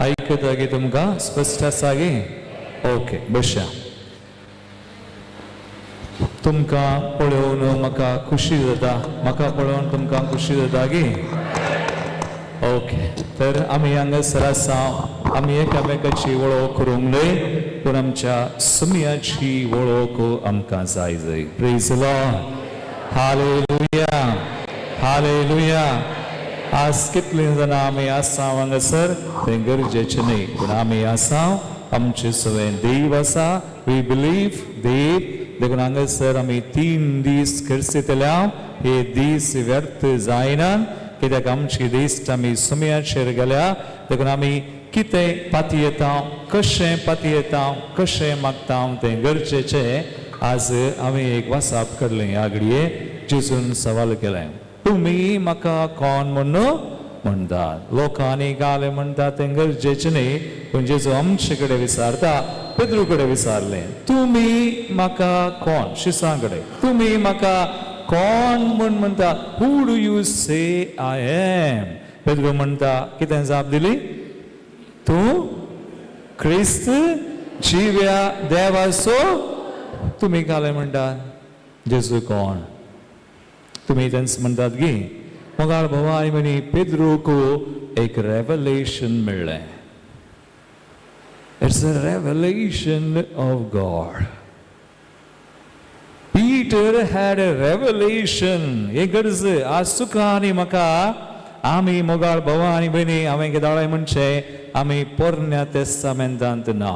आयकता गे तुमकां स्पश्ट आसा गे? ओके, बशया. तुमकां पळोवन म्हाका खुशी जाता. म्हाका पळोवन तुमकां खुशी जाता गे? ओके, तर आमी हांगासर आसा. आमी एकामेकाची वळख करूंक न्हय, पूण आमच्या सुमयाची वळख आमकां जाय जाय. प्रेज लॉर्ड. Hallelujah, hallelujah. आज कितलीं जाणां आमी आसा हांगासर तें गरजेचें न्हय, पूण आमी आसा, आमचे सगळें देव आसा. We believe देव. देखून हांगासर आमी 3 दीस खर्चितल्या. हे दीस व्यर्थ जायना, कित्याक आमची दीस आमी सुमयाचेर गेल्या. देखून आमी कितें पातयेता, कशें पातयेता, कशें मागता तें गरजेचें. आज आमी एक वासाप कडलें. ह्या घडये जेजून सवाल केलें, तुमी म्हाका कोण म्हणून म्हणटात? लोकांनी गाले म्हणटा तें गरजेचें न्ही, पूण जेजू आमचे कडेन विचारता. पेद्रू कडेन विचारलें, तुमी म्हाका कोण? शिसां कडेन, तुमी म्हाका कोण म्हूण म्हणटा? Who do you say I am? Pedro म्हणटा, कितें जाप दिली? तूं क्रिस्त, जिव्या देवाचो. तुमी काले म्हणटात जेजू कोण? तुमी तेंच म्हणटात गी? मोगाळ भावा आनी भयणी, पेद्रूक एक रेवलेशन मेळ्ळें. It's a revelation of God. Peter had a revelation. हे गरज आज तुका आनी म्हाका. आमी, मोगाळ भावा आनी भयणी, हांवें केदाळाय म्हणचें, आमी पोरण्या तेस्तामेंतांत ना.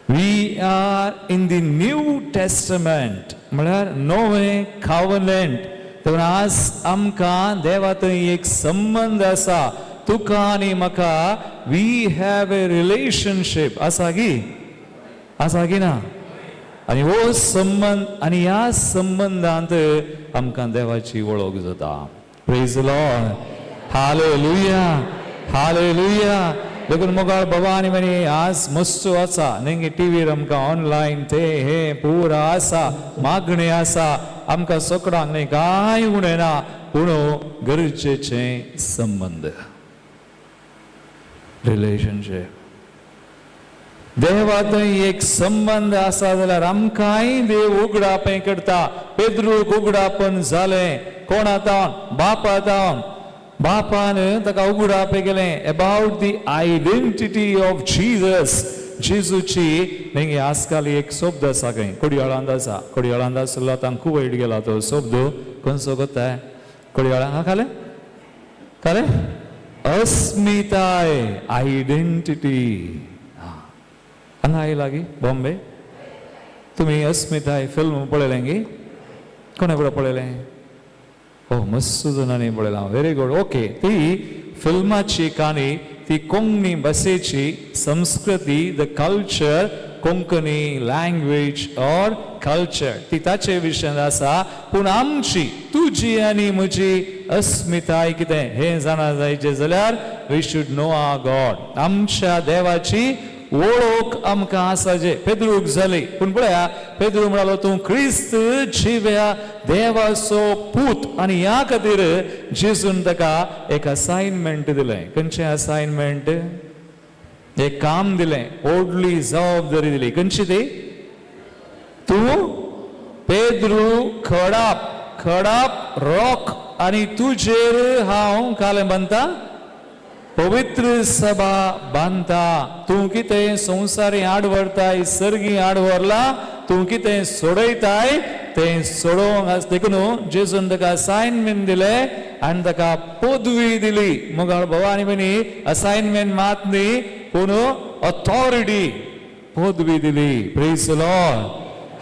We are in the New Testament, म्हळ्यार नवें कावनंट. तर आज आमकां देवा थंय एक संबंद आसा. तुका आनी म्हाका we have a relationship. आसा गी? आसा की ना? आनी हो संबंद आनी ह्या संबंदांत आमकां देवाची वळख जाता. प्रेज लॉर्ड. Hallelujah, hallelujah. देखून मोगाळ बाबा आनी भयणी, आज मस्त आसा न्ही टिवीर आमकां ऑनलायन ते हे पुरा आसा, मागणी आसा आमकां सगळ्यांक न्ही, कांय उणें ना, पूण गरजेचें संबंद, रिलेशनशीप. देवा थंय एक संबंद आसा जाल्यार आमकांय देव उगडापें करता. पेद्रूक उगडापण जालें. कोणा तावन? बापा तावन. बापान ताका उगडापें केलें about the identity of Jesus. जेजूची न्ही. आजकाल एक शब्द आसा खंय, कोडयाळांत आसा. कोडयाळांत आसलो, आतां कुवैट गेला तो शब्द. खंयचो कोत्ताय कोडयाळा? हा, खाले खाले अस्मिताय, आयडेंटिटी. हांगा आयला गी बॉम्बे. तुमी अस्मिताय फिल्म पळयलें गी? कोणा कडेन पळयलें? ओ, मस्त जाणांनी पळयलां. Very good. Okay, ती फिल्माची काणी ती कोंकणी भाशेची संस्कृती, the culture, Konkani language or culture, ती ताचे विशयान आसा. पूण आमची, तुजी आनी म्हजी अस्मिताय कितें हें जाणा जायचें जाल्यार we should know our God. आमच्या देवाची ओळख आमकां आसा जे पेद्रूक जाली. पूण पळया, पेद्रू म्हणालो, तूं क्रिस्त, जिव्या देवाचो पूत. आनी ह्या खातीर जेजून ताका एक असायनमेंट दिलें. खंयचें असायनमेंट? एक काम दिलें, व्हडली जबाबदारी दिली. खंयची ती? तूं पेद्रू खडाप, खडाप, रॉक, आनी तुजेर हांव कालें बांदता, पवित्र सभा बांदता. तूं कितें संवसारी आड व्हरताय, सर्गी आड व्हरला. तूं कितें सोडयताय तें सोडोवंक आसा. देखून जेजून ताका असायनमेंट दिलें आनी ताका पदवी दिली. मोगाळ भाव आनी भयणी, असायनमेंट मात न्ही, पूण ऑथॉरिटी, पदवी दिली. प्रेज लॉर्ड.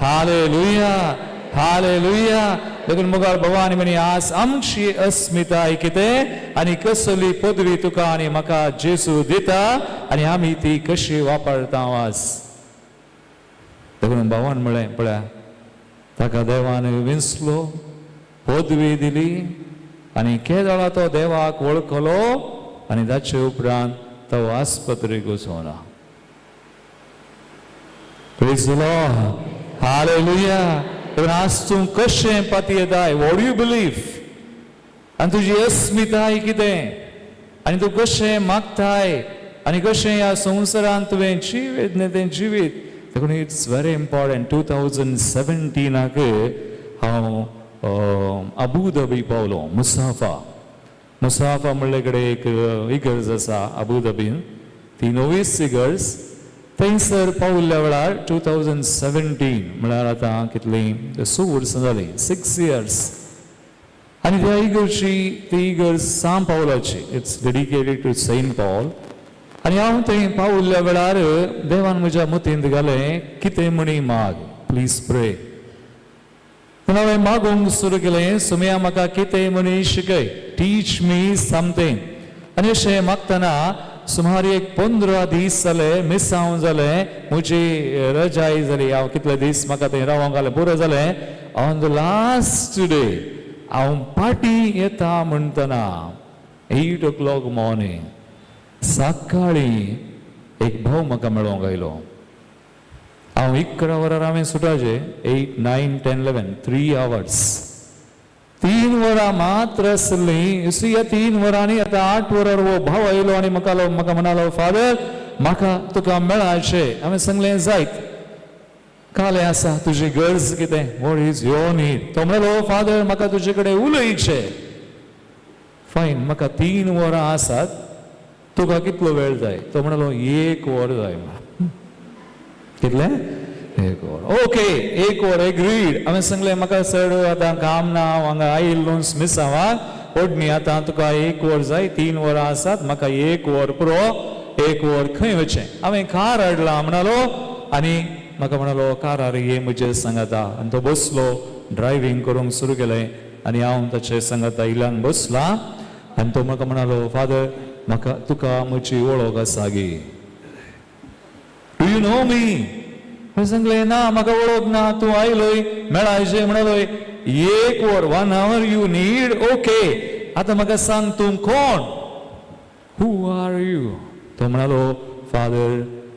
Hallelujah, hallelujah. देखून मोगाळ भावा आनी भयणी, आज आमची अस्मिताय कितें आनी कसली पदवी तुका आनी म्हाका जेजू दिता आनी आमी ती कशी वापरता आज? देखून भावान म्हळें, पळया, ताका देवान विंचलो, पदवी दिली आनी केदळा तो देवाक वळखलो आनी ताचे उपरांत तो आस्पत्रेक वचोना. Praise the Lord. Hallelujah. देखून आज तूं कशें पातयेताय? What you believe? आनी तुजी अस्मिताय कितें आनी तूं कशें मागताय? आनी कशें ह्या संवसारांत तुवें जिवीत न्ही तें जिवीत. देखून it's very important. 2017 हांव अबू धाबी पावलो. मुसाफा, मुसाफा म्हणले कडेन एक इगर्ज आसा अबू धाबीन, ती नवीच इगर्ज. थंयसर पावल्ल्या वेळार 2017 म्हळ्यार आतां कितलीं 6 वर्सां जालीं, 6 इयर्स. आनी त्या इगर्जी, ती इगर्ज सांत पावलाची, it's dedicated to Saint Paul. आनी हांव थंय पावल्ल्या वेळार देवान म्हज्या मतींत घालें, कितें म्हणी माग, प्लीज प्रे. पूण हांवें मागूंक सुरू केलें, सुमया म्हाका कितें म्हणी शिकय, टीच मी समथींग. आनी अशें मागतना सुमार एक 15 दीस जाले, मिसांव जालें, म्हजी रजाय जाली. हांव कितले दीस म्हाका थंय रावोंक घालें, पुरो जालें. ऑन the last day हांव पाटी येता म्हणटना 8 o'clock morning, सकाळीं एक भाव म्हाका मेळोंक आयलो. हांव 11 वरार हांवें सुटाचें, 8 9 10 11, 3 hours, 3 वरां मात्र आसलीं. ह्या 3 वरांनी आतां 8 वरार हो भाव आयलो आनी म्हाका म्हणालो, फादर म्हाका तुका मेळाचें. हांवें सांगलें, जायत, कालें आसा, तुजी गरज कितें, what is your need. तो म्हणलो, फादर म्हाका तुजे कडेन उलयचें. फायन, म्हाका 3 वरां आसात, तुका कितलो वेळ जाय. तो म्हणलो, 1 वर जाय. कितलें? 1 वर. ओके, 1 वर एग्रीड. हांवें सांगलें, म्हाका चड आतां काम ना, हांव हांगा आयिल्लो मिसांवाक ओडणी, आतां तुका 1 वर जाय, 3 वरां आसात, म्हाका 1 वर पुरो, 1 वर खंय वचें. हांवें कार हाडला म्हणालो आनी म्हाका म्हणालो, कारार ये म्हजे सांगाता. आनी तो बसलो, ड्रायव्हींग करूंक सुरू केलें आनी हांव ताचे सांगाता इलान बसला. आनी तो म्हाका म्हणालो, फादर म्हाका तुका म्हजी वळख आसा गी, do you know मी. हांवें सांगलें, ना म्हाका वळख ना, तूं आयलोय मेळायचें म्हणालोय, 1 वर, 1 hour you need, okay, आतां म्हाका सांग तूं कोण, हू are you. तो म्हणालो, फादर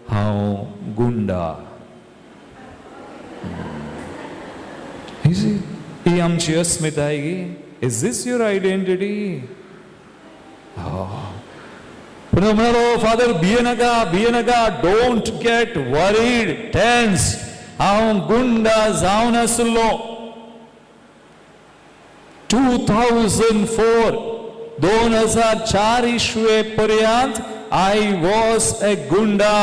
हांव गुंडा. ही आमची अस्मिताय गी, is this your identity. पूण तो म्हणालो, फादर भिये नाका, भिये नाका, don't get worried, tense, हांव गुंडा जावन आसलो. 2004, 2004 इसवे पर्यंत I was a गुंडा.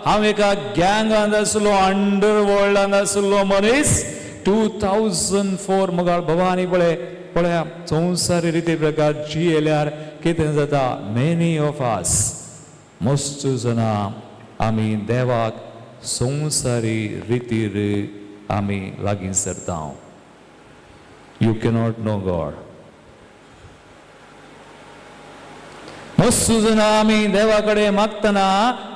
हांव एका गँगांत आसलो, अंडर वर्ल्डांत आसलो मनीस. 2004 मुखार भवानी पळय पळया संवसारी रिती प्रकार जियेल्यार कितें जाता. मेनी ऑफ अस, मस्त जाणां आमी देवाक संवसारी रितीर आमी लागीं सरता. You cannot know God. मस्त जाणां आमी देवा कडेन मागतना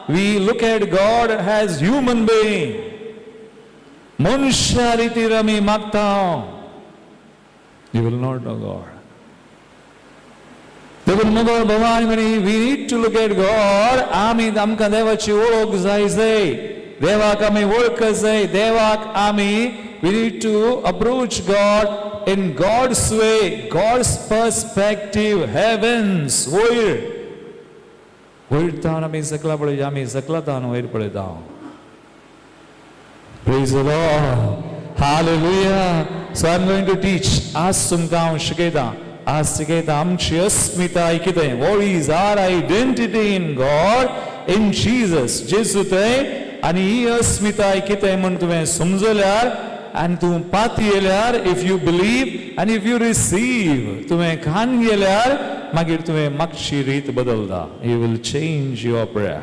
we look at God as human being, मनशा रितीर आमी मागता. You will not know God. देखून मगो भगवान म्हणी, we need to look at God. आमी आमकां देवाची वळख जाय जाय, देवाक आमी वळख जाय, देवाक आमी we need to approach God in God's way, God's perspective, heavens, वयर वयर तावन आमी सकला पळय, आमी सकला तावन वयर पळयता. Praise the Lord. Hallelujah. So I'm going to teach. आज तुमकां हांव शिकयतां, आज शिकयतां आमची अस्मिताय कितें, what is our identity in God, in Jesus, जेजू थंय. आनी ही अस्मिताय कितें म्हूण तुवें समजल्यार आनी तूं पातयेल्यार, if you believe आनी if you receive, तुवें खान गेल्यार मागीर तुवें मागची रीत बदलता. You will change your prayer,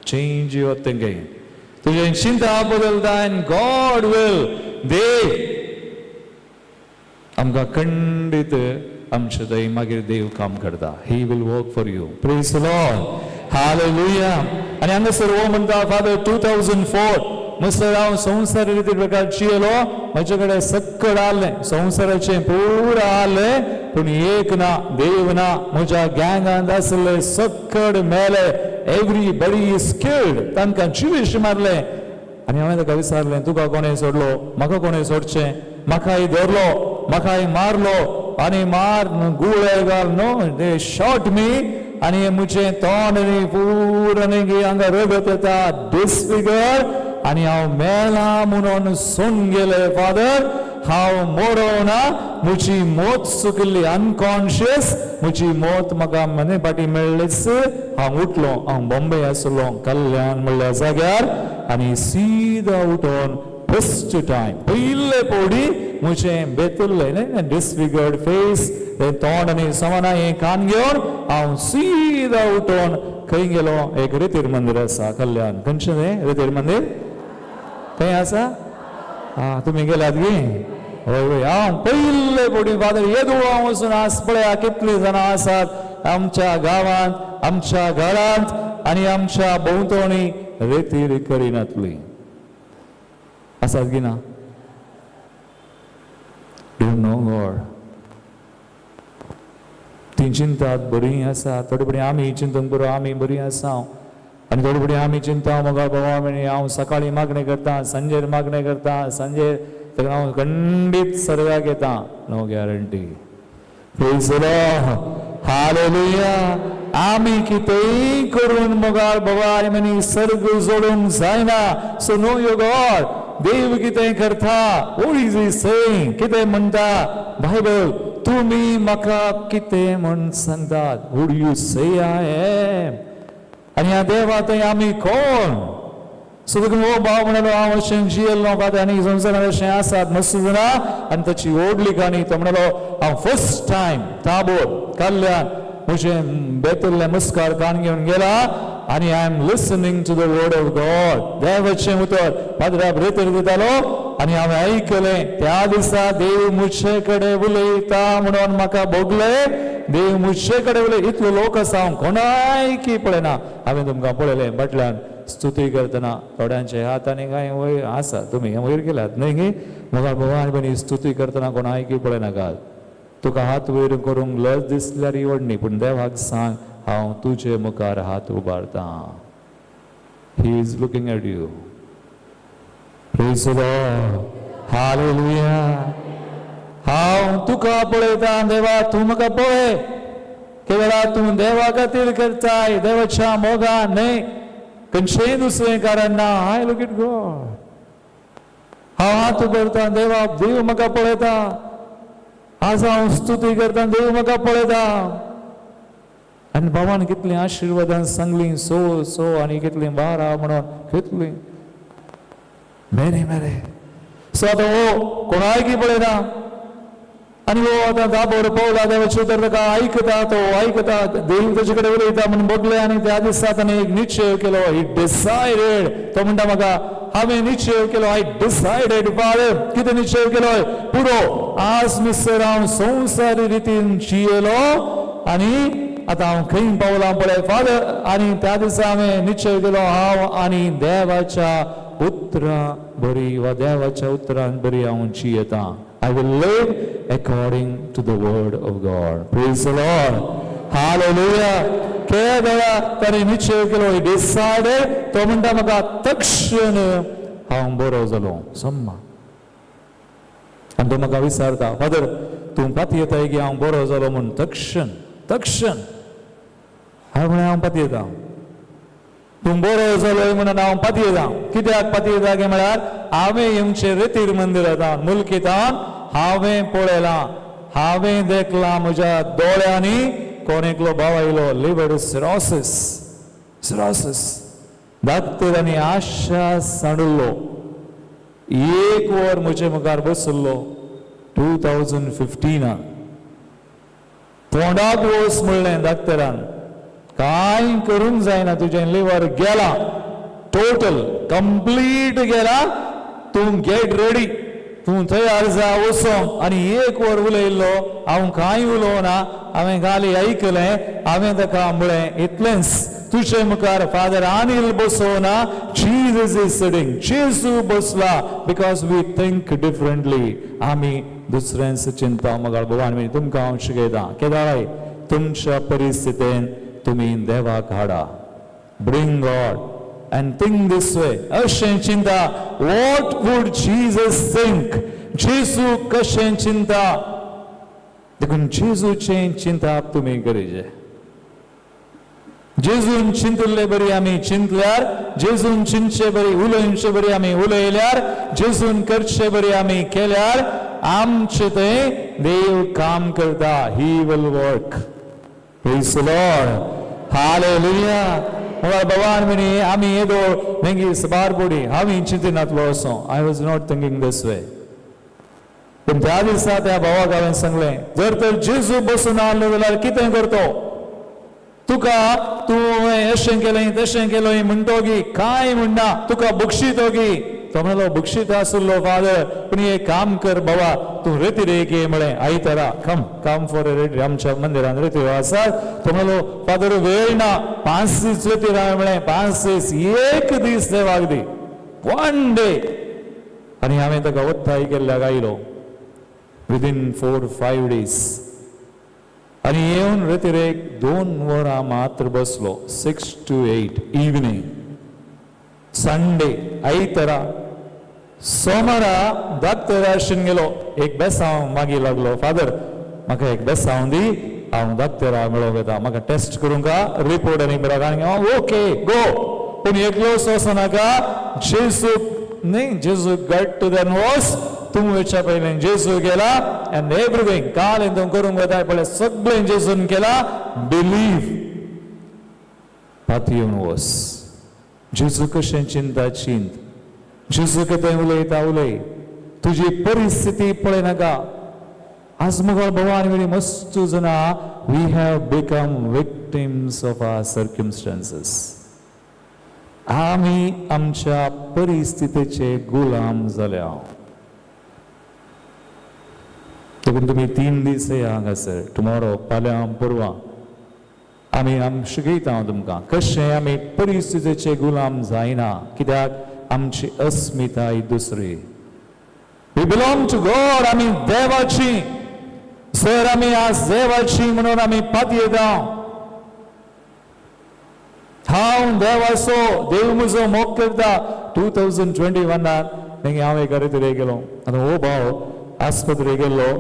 change your thinking, तुझें चिंता बदलता. And God will, देव आमकां खंडीत आमचे थंय मागीर देव काम करता. He will work for you. Praise the Lord. Hallelujah. आनी हांगासर हो म्हणटा, फादर 2004 म्हणसर हांव संवसारी रिती प्रकार जियेलो, म्हजे कडेन सक्कड आहलें, संवसाराचें पुरा आहलें, पूण एक ना, देव ना. म्हज्या गँगांत आसले सक्कड मेले, एवरीबडी is killed, तांकां जिवीश मारलें. आनी हांवें ताका विचारलें, तुका कोणें सोडलो, म्हाका कोणें सोडचें, म्हाकाय धरलो, म्हाकाय मारलो आनी मार गुळे घाल, नो दे शॉट मी. आनी म्हजें तोंड आनी पूर आनी हांगा रगत येता, डिसफिगर, आनी हांव मेला म्हणून सोन गेले. फादर, हांव मोरोना, म्हजी मोत चुकिल्ली, अनकॉन्शियस. म्हजी मोत म्हाका मने फाटी मेळ्ळीच. हांव उठलो. हांव बॉम्बे आसलो, कल्याण म्हणल्या जाग्यार, आनी सीदा उठोन फर्स्ट टायम, पयले पवटी म्हजें बेतुल्लें न्ही, डिसफिगर्ड फेस, हें तोंड आनी समाना हें कान घेवन हांव सीदा उठोन खंय गेलो? एक रेतीर मंदिर आसा कल्याण. खंयचें तें रेतीर मंदिर? खंय आसा? आं, तुमी गेल्यात गी? हय हय. हांव पयले पवटी, फादर, येदो हांव वचून आज पळया कितलीं जाणां आसात आमच्या गांवांत, आमच्या घरांत आनी आमच्या भोंवतणी रेतीर करिनातली. आसात की ना? Don't know God. ती चिंतात बरी आसा. थोडे फुडें आमी चिंतून पुरो, आमी बरी आसा. आनी थोडे फुडें आमी चिंता, मगा बाबा, हांव सकाळी मागणें करता, सांजेर मागणें करता, सांजेर ताका हांव खंडीत सर्गाक येता. No guarantee. हालेलुया. आमी कितेंय करून, मोगाळ बाबा आनी मनी, सर्ग जोडूंक जायना. So know your God. देव कितें करता? What is he saying? कितें म्हणटा बायबल? तुमी म्हाका कितें म्हण सांगतात? Who you say I am? आनी ह्या देवा थंय आमी कोण? सो देखून हो भाव म्हणालो, हांव अशें जियेल्लो फादर, आनी संवसारांत अशें आसात मस्त जाणां. आनी ताची व्हडली काणी. तो म्हणालो, हांव फर्स्ट टायम ताबोर कल्याण म्हजें बेतुल्लें मुस्कार कान घेवन गेला आनी I am listening to the word of God. देवाचें उतर पाद्राब रेतर दितालो आनी हांवें आयकलें. त्या दिसा देव म्हजे कडेन उलयता म्हणून म्हाका भोगलें. देव म्हजे कडेन उलय. इतलो लोक आसा, हांव कोणायकी पळयना. हांवें तुमकां पळयलें फाटल्यान स्तुती करतना थोड्यांचे हात आनी कांय वयर आसा. तुमी वयर केल्यात न्हय गी? म्हाका भगवान आनी स्तुती करतना कोणायकी पळयनाकात. तुका हात वयर करूंक लज दिसल्यार व्हड न्ही, पूण देवाक सांग, हांव तुजे मुखार हात उबारतां. He is looking at you. Praise the Lord. Hallelujah. हांव तुका पळयता देवा, तूं म्हाका पळय. केवळ तूं देवा खातीर करताय, देवाच्या मोगान न्हय, खंयचेंय दुसरें कारण ना. I look at God. हांव हात उबारता देवा, देव म्हाका पळयता. आज हांव स्तुती करता, देव म्हाका पळयता. आनी बाबान कितलीं आशिर्वादान सांगली, सो सो आनी कितलीं 12 म्हणून कितलीं मेरे मेरे. सो आतां हो कोणायकी पळयता आनी हो आतां दाबोर पावला. देवाचें उतर ताका आयकता, तो आयकता, देव ताचे कडेन उलयता म्हणून बगले. आनी त्या दिसा ताणें एक निश्चय केलो. He decided. तो म्हणटा म्हाका, हांवें निश्चय केलो. I decided, Father. कितें निश्चय केलो? पुरो, आज मिसर हांव संवसारी रितीन जियेलो आनी आतां हांव खंय पावलां पळय फादर. आनी त्या दिसा हांवें निश्चय केलो, हांव आनी देवाच्या उतरां बरी वा देवाच्या उतरान बरी हांव जियेता. I will live according to the word of God. Praise the Lord. Hallelujah. केदळा ताणें निश्चय केलो. He decided. तो म्हणटा म्हाका, तक्षण हांव बरो जालो सम्मा. आनी तो म्हाका विचारता, फादर, तूं पातयेताय की हांव बरो जालो म्हूण? तक्षण तक्षण. हांवें म्हणलें, हांव पातयेता. तूं बरो जालो म्हणून हांव पातयेता. कित्याक पातयेता काय म्हळ्यार, हांवें येवचें रेतीर मंदिरांत मुलकीतान हांवें पळयलां, हांवें देखलां म्हज्या दोळ्यांनी. कोण एकलो भाव आयलो, लिवर सिरोसिस. सिरोसिस, डॉक्टरांनी आशा सांडलो. एक वर म्हजे मुखार बसलो 2015. तोंडाक वच म्हणलें डॉक्टरान, कांय करूंक जायना, तुजें लिवर गेला, टोटल कंप्लीट गेला. तूं गेट रेडी, तूं तयार जा वचोंक. आनी एक वर उलयल्लो. हांव कांय उलोवना, हांवें गाली आयकलें. हांवें ताका म्हळें इतलेंच, तुजे मुखार फादर अनिल बसोना, Jesus is sitting. जेजू बसला. Because we think differently. आमी दुसऱ्यांच चिंता. मगाळ भगवान मी तुमकां हांव शिकयता, केदाळाय तुमच्या परिस्थितीन तुमी देवाक हाडा. Bring God and think this way. अशें चिंता, what would Jesus think? जेजू कशें चिंता? देखून जेजूचें चिंताप तुमी करीजे. जेजून चिंतिल्ले बरी आमी चिंतल्यार, जेजून चिंतचे बरी उलोवचे बरी आमी उलयल्यार, जेजून करचे बरी आमी केल्यार, आमचे थंय देव काम करता. He will work. Praise the Lord. Hallelujah. मुखार भगवान म्हणी आमी येदो मागीर सबार बोडी हांव चिंतिनातलो असो. I was not thinking this way. पूण त्या दिसा त्या भावाक हांवें सांगलें, जर तर जेजू बसून आहलो जाल्यार कितें करतो तुका? तूं अशें केलें तशें केलें म्हणटोगी, कांय म्हणना, तुका बक्षितोगी? तो म्हणलो, बक्षीत आसलो फादर, पूण एक काम कर बाबा, तूं रेती ये म्हळें. आयतारा कम कम फॉर रेती. आमच्या मंदिरान रेती आसा. तो म्हणलो, फादर वेळ ना, 5 दीस रेती. हांवें म्हळें, 5 दीस, एक दीस देवाक दी, वन डे. आनी हांवें ताका ओत्ताय केल्ल्याक आयलो विदीन 4-5 डेज. आनी येवन रेतिरेक 2 वरां मात्र बसलो, 6 to 8 evening, Sunday, आयतारा. सोमारा दाक्तेराशीन गेलो. एक बेसांव मागीर लागलो, फादर म्हाका एक बेसांव दी, हांव दाक्तेरा मेळोंक येता, म्हाका टेस्ट करूंक रिपोर्ट आनी बरो. आनी ओके गो, पूण एकलोच वचनाका. जेजू न्ही, जेजू घट्ट then वच. तूं वयच्या पयलीं जेजू गेला. अँड एवरीथींग काल तूं करूंक वताय पळय, सगळें जेजून केला. बिलीव, पातयेवन वच. जेजू कशें चिंता चिंत, जेजू कितें उलयता उलय, तुजी परिस्थिती पळय नाका. आज मुखार भगवान विनी मस्त जाणां, we have become victims of our circumstances. आमी आमच्या परिस्थितीचे गुलाम जाल्या. देखून तुमी 3 दीस या हांगासर, टुमॉरो, फाल्यां, परवां. आमी आम शिकयता हांव तुमकां कशें आमी परिस्थितीचे गुलाम जायना, कित्याक आमची अस्मिताय दुसरी. We belong to God. आमी देवाची. जर आमी आज देवाची म्हणून आमी पातयेता, हांव देवाचो, देव म्हजो मोग करता. 2021नान मागीर हांव एका रितीर गेलो. आतां हो भाव आस्पत्रे गेल्लो.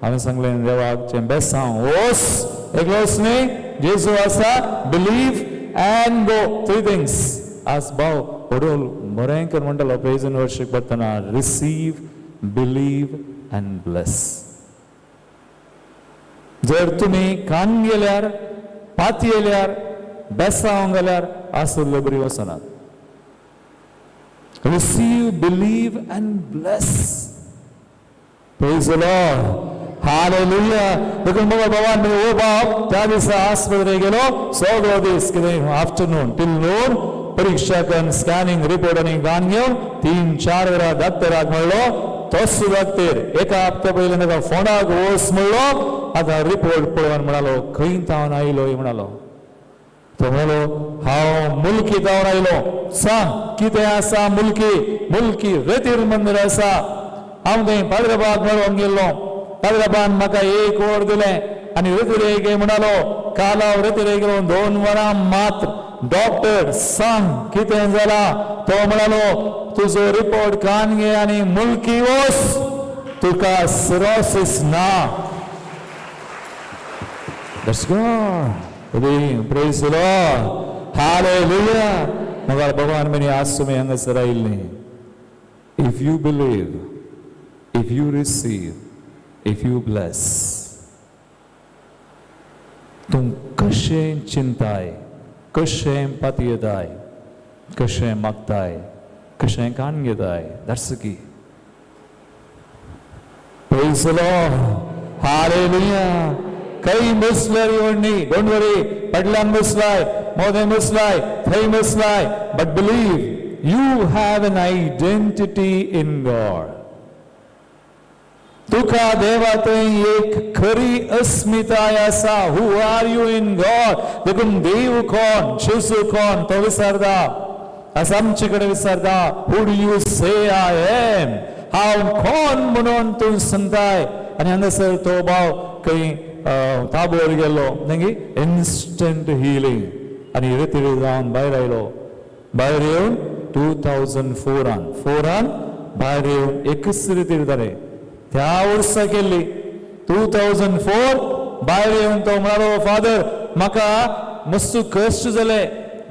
हांवें सांगलें देवाक, चें बेसांव वोस, एकलोच न्ही, जेजू आसा. Believe and go, three things. आज भाव वडोल बरें कर म्हणटालो प्रेज एंड वर्शीप करतना, रिसीव, बिलीव अँड ब्लेस. जर तुमी कान गेल्यार, पातयेल्यार, बेसांव गेल्यार, आसले बरी वचनात. Receive, believe and bless. Praise the Lord. Hallelujah. देखून बाबा बाबान म्हणजे ओ बाप त्या दिसा आस्पत्रे गेलो. सगळो दीस कितें आफ्टरनून टील नून परिक्षा करून, स्कॅनिंग रिपोर्ट आनी गान घेवन 3-4 वरां डॉक्टराक म्हणलो. तोच डॉक्टर एका हप्त्या पयलीं ताका फोंडाक वच म्हणलो. आतां रिपोर्ट पळोवन म्हणालो, खंय तावन आयलो म्हणालो. तो म्हणालो, हांव मुलकी तावन आयलो. सांग कितें आसा मुलकी? मुलकी रेतीर मंदिर आसा. हांव थंय पाद्रबाक मेळोंक गेल्लो. पाद्रबान म्हाका एक वर दिलें आनी रेतीर म्हणालो. काल हांव रेतीर गेलो, 2 वरां मात्र. डॉक्टर सांग कितें जाला? तो म्हणालो, तुजो रिपोर्ट कान घे आनी मुलकी वच, तुका सिरोसिस ना. Let's go. Praise the Lord. Hallelujah. मगर भगवान म्हणी आज तुमी हांगासर आयिल्ली. If you believe, if you receive, if you bless. तूं कशें चिंताय, कशें पातयेताय, कशें मागताय, कशें कान घेताय, that's the key. Praise the Lord. Hallelujah. खंय बसल्यार येवणी, don't worry. पडल्यान बसलाय, मोदें बसलाय, थंय बसलाय, but believe you have an identity in God. तुका देवा थंय एक खरी अस्मिताय आसा. Who are you in God? देखून देव कोण, जेजू कोण तो विसरता. असं आमचे कडेन विचारता, who do you say I am? हांव कोण म्हणून तूं सांगताय? आनी हांगासर तो भाव खंय ताबोर गेलो, मागीर इन्स्टंट हिलींग आनी रेतीर जावन भायर आयलो. भायर येवन 2004आन फोरान भायर येवन एकच रितीर जालें. त्या वर्सा केल्ली, 2004. भायर येवन तो म्हणालो, फादर म्हाका मस्त कश्ट जाले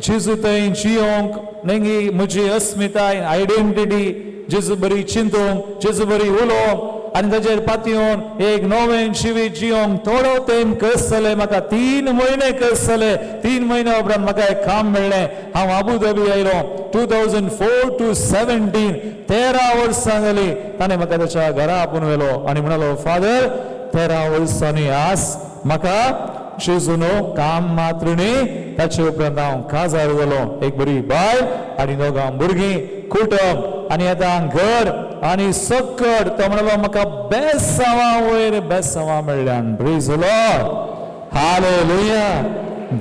जेजू थंय जियोंक नेंगी म्हजी अस्मिताय आयडेंटिटी जेजू बरी चिंतूंक जेजू बरी उलोवंक आनी ताजेर पातयेवन एक नवें जिवीत जियोंक थोडो तेंप कश्ट जाले म्हाका. 3 म्हयने कश्ट जाले. 3 म्हयन्या उपरांत म्हाका एक काम मेळ्ळें. हांव आबुधाबी आयलो. 2004 to 17, 13 वर्सां जालीं. ताणें म्हाका ताच्या घरा आपोवन व्हेलो आनी म्हणालो, फादर, 13 वर्सांनी आज म्हाका जेजूनो काम मात्र न्ही, ताचे उपरांत हांव काजार जालो. एक बरी बायल आनी दोगां भुरगीं, कुटुंब आनी आतां घर आनी सक्कड. तो म्हणालो, म्हाका बेसांवा वयर बेसांवा मेळ्ळ्यान. Praise Lord, hallelujah.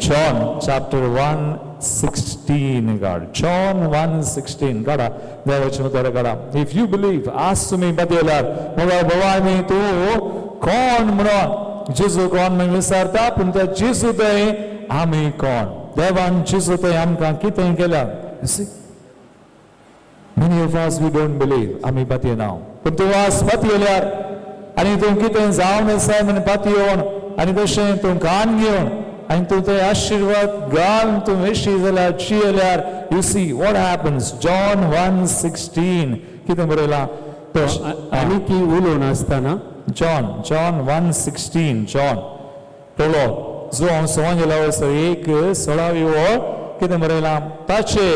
John chapter 1:16 काड. जॉन 1:16 काडा. देवाचें उतर काडा. If you believe, आज तुमी पातयेल्यार म्हळ्यार भवानी तूं कोण म्हणून जेजू कोण म्हणून विचारता, पूण त्या जेजू थंय आमी कोण? देवान जेजू थंय आमकां कितें केल्या? Many of us, we don't believe. आमी पातयेना. पूण तूं आज पातयेल्यार आनी तूं कितें जावन आसा म्हण पातयेवन आनी तशें तूं कान घेवन आनी तूं ते आशिर्वाद घाल, तूं वेशी जाल्यार, जियेल्यार, you see what happens. John 1:16 कितें बरयलां? तो आनी ती उलोवन आसतना जॉन 1:16. जॉन पळो जो हांव सवांजेला वर्सा 1:16वी ओळ कितें बरयलां? ताचे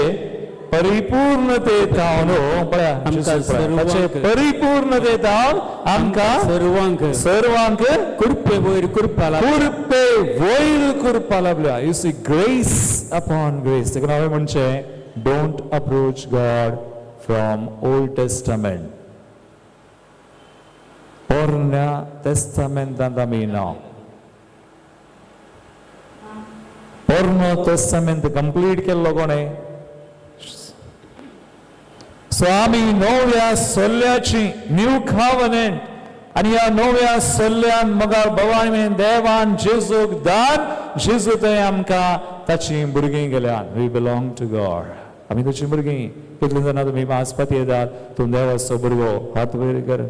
परिपूर्णते थावन, पळया. आमकां ताचे सर्वांक परिपूर्णते थावन आमकां सर्वांक सर्वांक कृपे वयर कृपा लाभल्या. कृपे वयर कृपा लाभल्या. You see, grace upon grace. देखून हांवें म्हणचें, don't approach God from Old Testament. पोरण्या तेस्तामेंतांत आमी ना. पोरनो तेस्तामेंत कंप्लीट केल्लो कोणें? सो आमी नव्या सोल्ल्याची, न्यू कव्हनंट, आनी ह्या नव्या सोल्ल्यान मगार भवानी देवान जेजूक दान जेजू थंय आमकां ताची भुरगीं गेल्यान. We belong to God. आमी ताची भुरगीं. कितलीं जाणां तुमी आसपात येतात, तूं देवाचो भुरगो? हात वयर कर.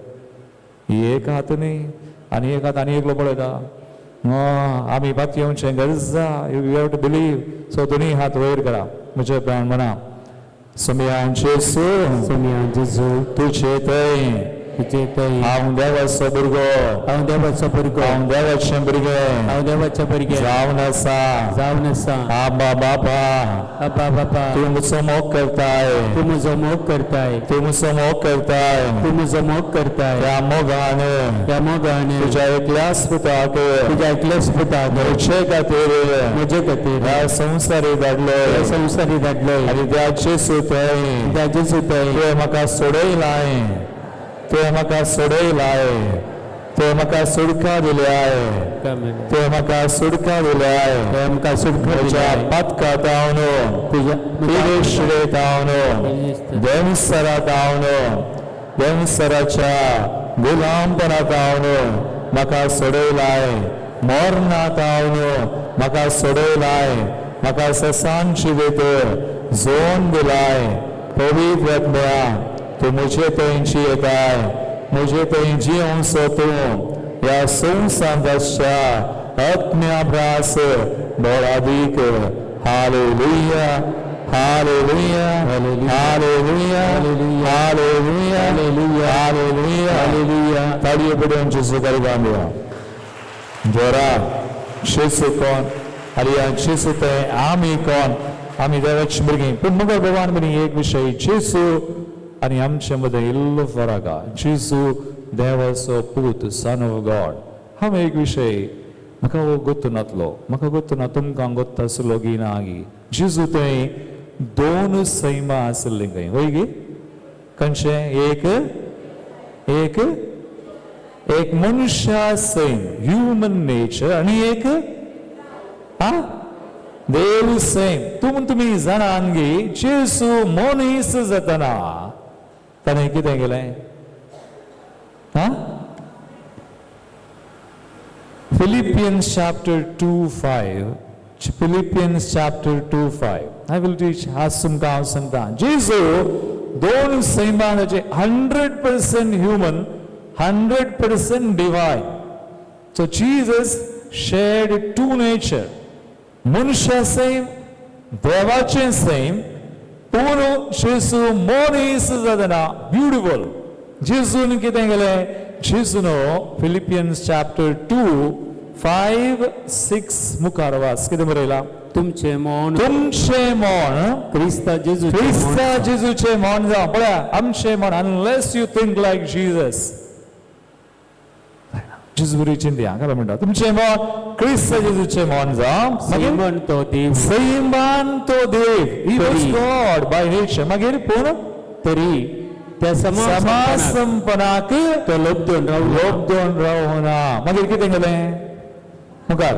एक हात न्ही, आनी एक हात आनी एकलो पळयता. आमी पातयेवचें गरज आसा. You have to believe. So दोनी हात वयर करा. म्हजे प्राण म्हणा, सोमया जेसू, सोमया जेजू, तुजे थंय तुजे थंय हांव देवाचो भुरगो, हांव देवाचो भुरगो, हांव देवाचें भुरगें हांव देवाचें भुरगें जावन आसा. जावन आसा. आबा बापा, आबा बापा, तूं म्हजो मोग करताय, तूं म्हजो मोग करताय, तूं म्हजो मोग करताय, तूं म्हजो मोग करताय. त्या मोगान त्या मोगान तुज्या एकल्याच पुताक तुज्या एकल्याच पुताक म्हजे खातीर म्हजे खातीर ह्या संवसारी धाडलो ह्या संवसारी धाडलोय. आनी त्या जेसू थंय त्या जेजू थंय तुवें म्हाका सोडयलाय, तुवें म्हाका सोडयलाय, तुवें म्हाका सुटका दिल्याय, तुवें म्हाका सुटका दिल्याय. आमकां सुटका म्हज्या दिल्याय. पातका तावन, तुज्या पिरेशिडे तावन, देंवसरा तावन, देंवसराच्या गुलामपणा तावन म्हाका सोडयलाय, मरणा तावन म्हाका सोडयलाय, म्हाका ससान जिवीत जोन दिलाय. पवित्र आत्म्या, तूं म्हजे थंय जियेताय. म्हजे थंय जियोवचो तूं ह्या संवसारांत आसच्या आत्म्या प्रास बळादीक. Hallelujah, hallelujah, hallelujah, hallelujah, hallelujah, hallelujah. ताळयो पडून जेजू करगांबया जोरा. जेजू कोण आनी ह्या जेजू ते आमी कोण? आमी देवाची भुरगीं. पूण मगर भगवान म्हणी एक विशय, जेजू आनी आमचे मदें इल्लो फरक आहा. जेजू देवाचो पूत, सन ऑफ गॉड. हांव एक विशय म्हाका हो गोत्त नातलो, म्हाका गोत्त ना, तुमकां गोत्त आसलो गी ना गी. जेजू थंय दोन सैमां आसलीं खंय, वय गी? खंयचें? एक एक एक मनशा सैम, ह्युमन नेचर, आनी एक हा देव सैम. तूं तुमी जाणान गी, जेजू मनीस जातना ताणें कितें केलें? हा, Philippians chapter 2:5. Philippians chapter 2:5. I will teach. आज तुमकां हांव सांगता, जेजू दोन सैमाचे, 100% human, 100% divine. So Jesus shared two nature. मनशा सैम देवाचें सैम, पूण जेजू मनीस जातना ब्युटिफूल. जेजून कितें केलें? जेजून फिलिपियन्स चॅप्टर 2 5 6 मुखार वाच, कितें बरयलां? तुमचें मौन तुमचें मन क्रिस्ता जेजूचें क्रिस्ता जेजूचें मन जावं. पळया आमचें मन, unless you think like Jesus, जेजू बरी चिंतया काय म्हणटा, तुमचें मन क्रिस्त जेजूचें मन जावं. मागीर सैमान तो देव, सैमान तो देव, he was God by nature. मागीर पूण तरी त्या समा समासंपनाक तो लोबदून रावलो, लोबदोन रावना. मागीर कितें केलें मुखार?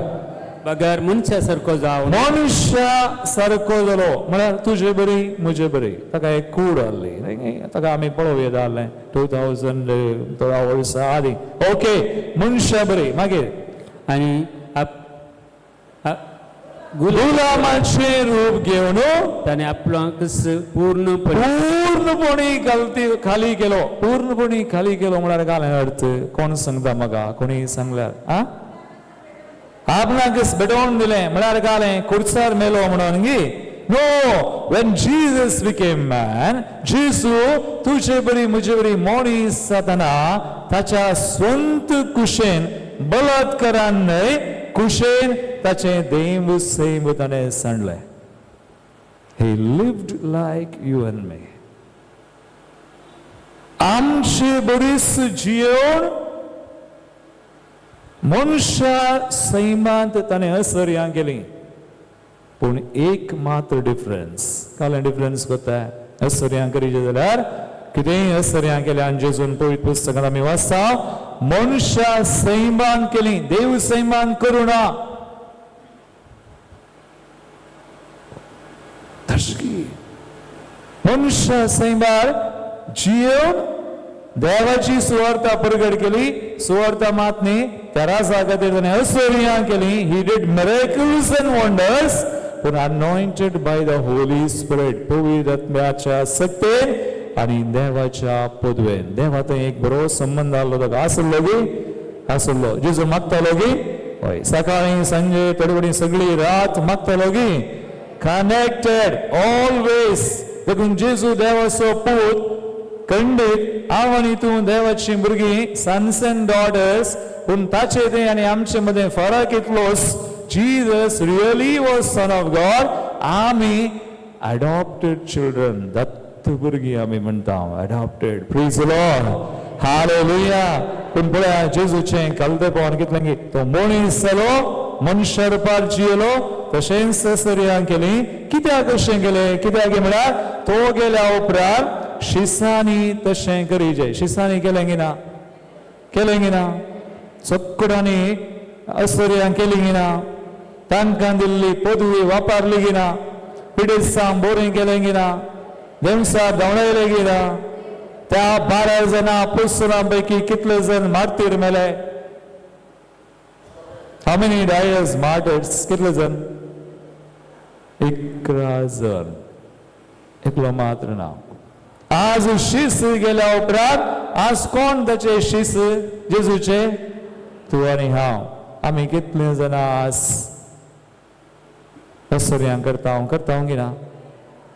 बगर मनशा सारको जावन मनुष्या सारको जालो म्हळ्यार तुजे बरी म्हजे बरी. ताका एक कूड आहली, ताका आमी पळोवया जालें 2000 थोड्या वर्सां आदीं. ओके, मनशा बरी. मागीर आनी गुलामाचें रूप घेवन ताणें आपणाकच पूर्णपणी पूर्णपणी गलती खाली केलो. पूर्णपणी खाली केलो म्हळ्यार घालें अर्थ कोण सांगता म्हाका? कोणी सांगल्यार आ आपणाकच भेटोवन दिलें म्हळ्यार घालें खुर्सार मेलो म्हणून गी? No, when Jesus became man, जेजू तुजे बरी म्हजे बरी मनीस जातना ताच्या स्वंत कुशेन, बलात्कारान न्हय, कुशेन ताचें देव सैम ताणें सांडलें. He lived like you and me. आमचे बरीच जियोवन मनशा सैमांत ताणें असर्यां केली. पूण एक मात्र डिफरन्स, कालें डिफरन्स कोत्ता? असर्यां करीचे जाल्यार कितेंय असर्यां केल्या आनी जेजून पवित्र पुस्तकांत आमी वाचता मनशा सैमान केली, देव सैमान करूं ना. तशें मनशा सैमार जियोवन देवाची सुवार्ता परगट केली. सुवार्ता मात न्ही, त्या राजा खातीर ताणें असर्यां केली. He did miracles and wonders, पूण anointed by the Holy Spirit, पवित्र आत्म्याच्या सक्तेन आनी देवाच्या पदवेन. देवा थंय एक बरो संबंद आहलो ताका. आसलो गी? आसलो. जेजू मागतालो गी? हय, सकाळी सांजे थोडे कडेन सगळी रात मागतालो गी? Connected always. देखून जेजू देवाचो पूत खंडीत. हांव आनी तूं देवाची भुरगीं, सन्स एंड डॉटर्स. पूण ताचे तें आनी आमचे मदें फरक इतलोच, Jesus really was son of God, आमी अडॉप्टेड चिल्ड्रन, दत्त भुरगीं आमी म्हणटा, अडॉप्टेड. Praise Lord, hallelujah. पूण पळया जेजूचें कलतेपण कितलें की तो मनीस जालो, मनशा रुपार जियेलो, तशेंच सरियां केली. कित्याक अशें केलें? कित्याक म्हळ्यार तो गेल्या उपरांत शिसांनी तशें करीजे. शिसांनी केलें की ना? केलें की ना? सक्कडांनी असर्यां केली की ना? तांकां दिल्ली पदवी वापरली की ना? पिडेस्तां बोरें केलें की ना? देंवसार धांवडायलें की ना? त्या 12 जाणां पुस्तकां पैकी कितले जण मार्तीर मेले? How many died as martyrs? कितले जण? 11 जण. एकलो मात्र ना. आज शीस गेल्या उपरांत आज कोण ताचे शीस जेजूचे? तूं आनी हांव. आमी कितले जाणां आज असर्यां करता? हांव करता की ना?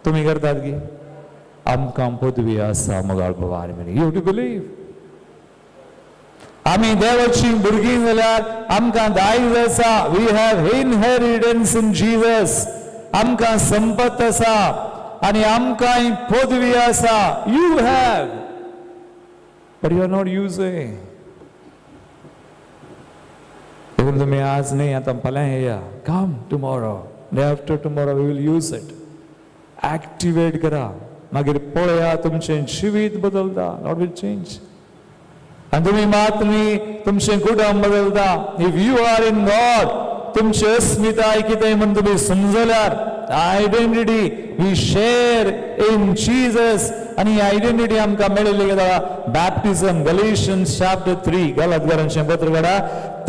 तुमी करतात की? आमकां पदवी आसा मोगाळ बाबा. You to believe. आमी देवाची भुरगीं जाल्यार आमकां दायज आसा. We have inheritance in Jesus. आमकां संपत आसा आनी आमकां पदवी आसा. You have, but you are not using. देखून तुमी आज न्ही, आतां फाल्यां येया. Come tomorrow, day after tomorrow, we will use it. Activate करा, मागीर पळया तुमचें जिवीत बदलता. Lord will change. आनी तुमी मात न्ही, तुमचें कुटुंब बदलता. If you are in God, तुमची अस्मिताय कितें म्हण तुमी समजल्यार, identity we share in Jesus. आनी ही आयडेंटिटी आमकां मेळिल्ली कित्याक? बॅप्टिझम. गलेशियन्स चॅप्टर 3, गलातकारांचें पत्र काडा,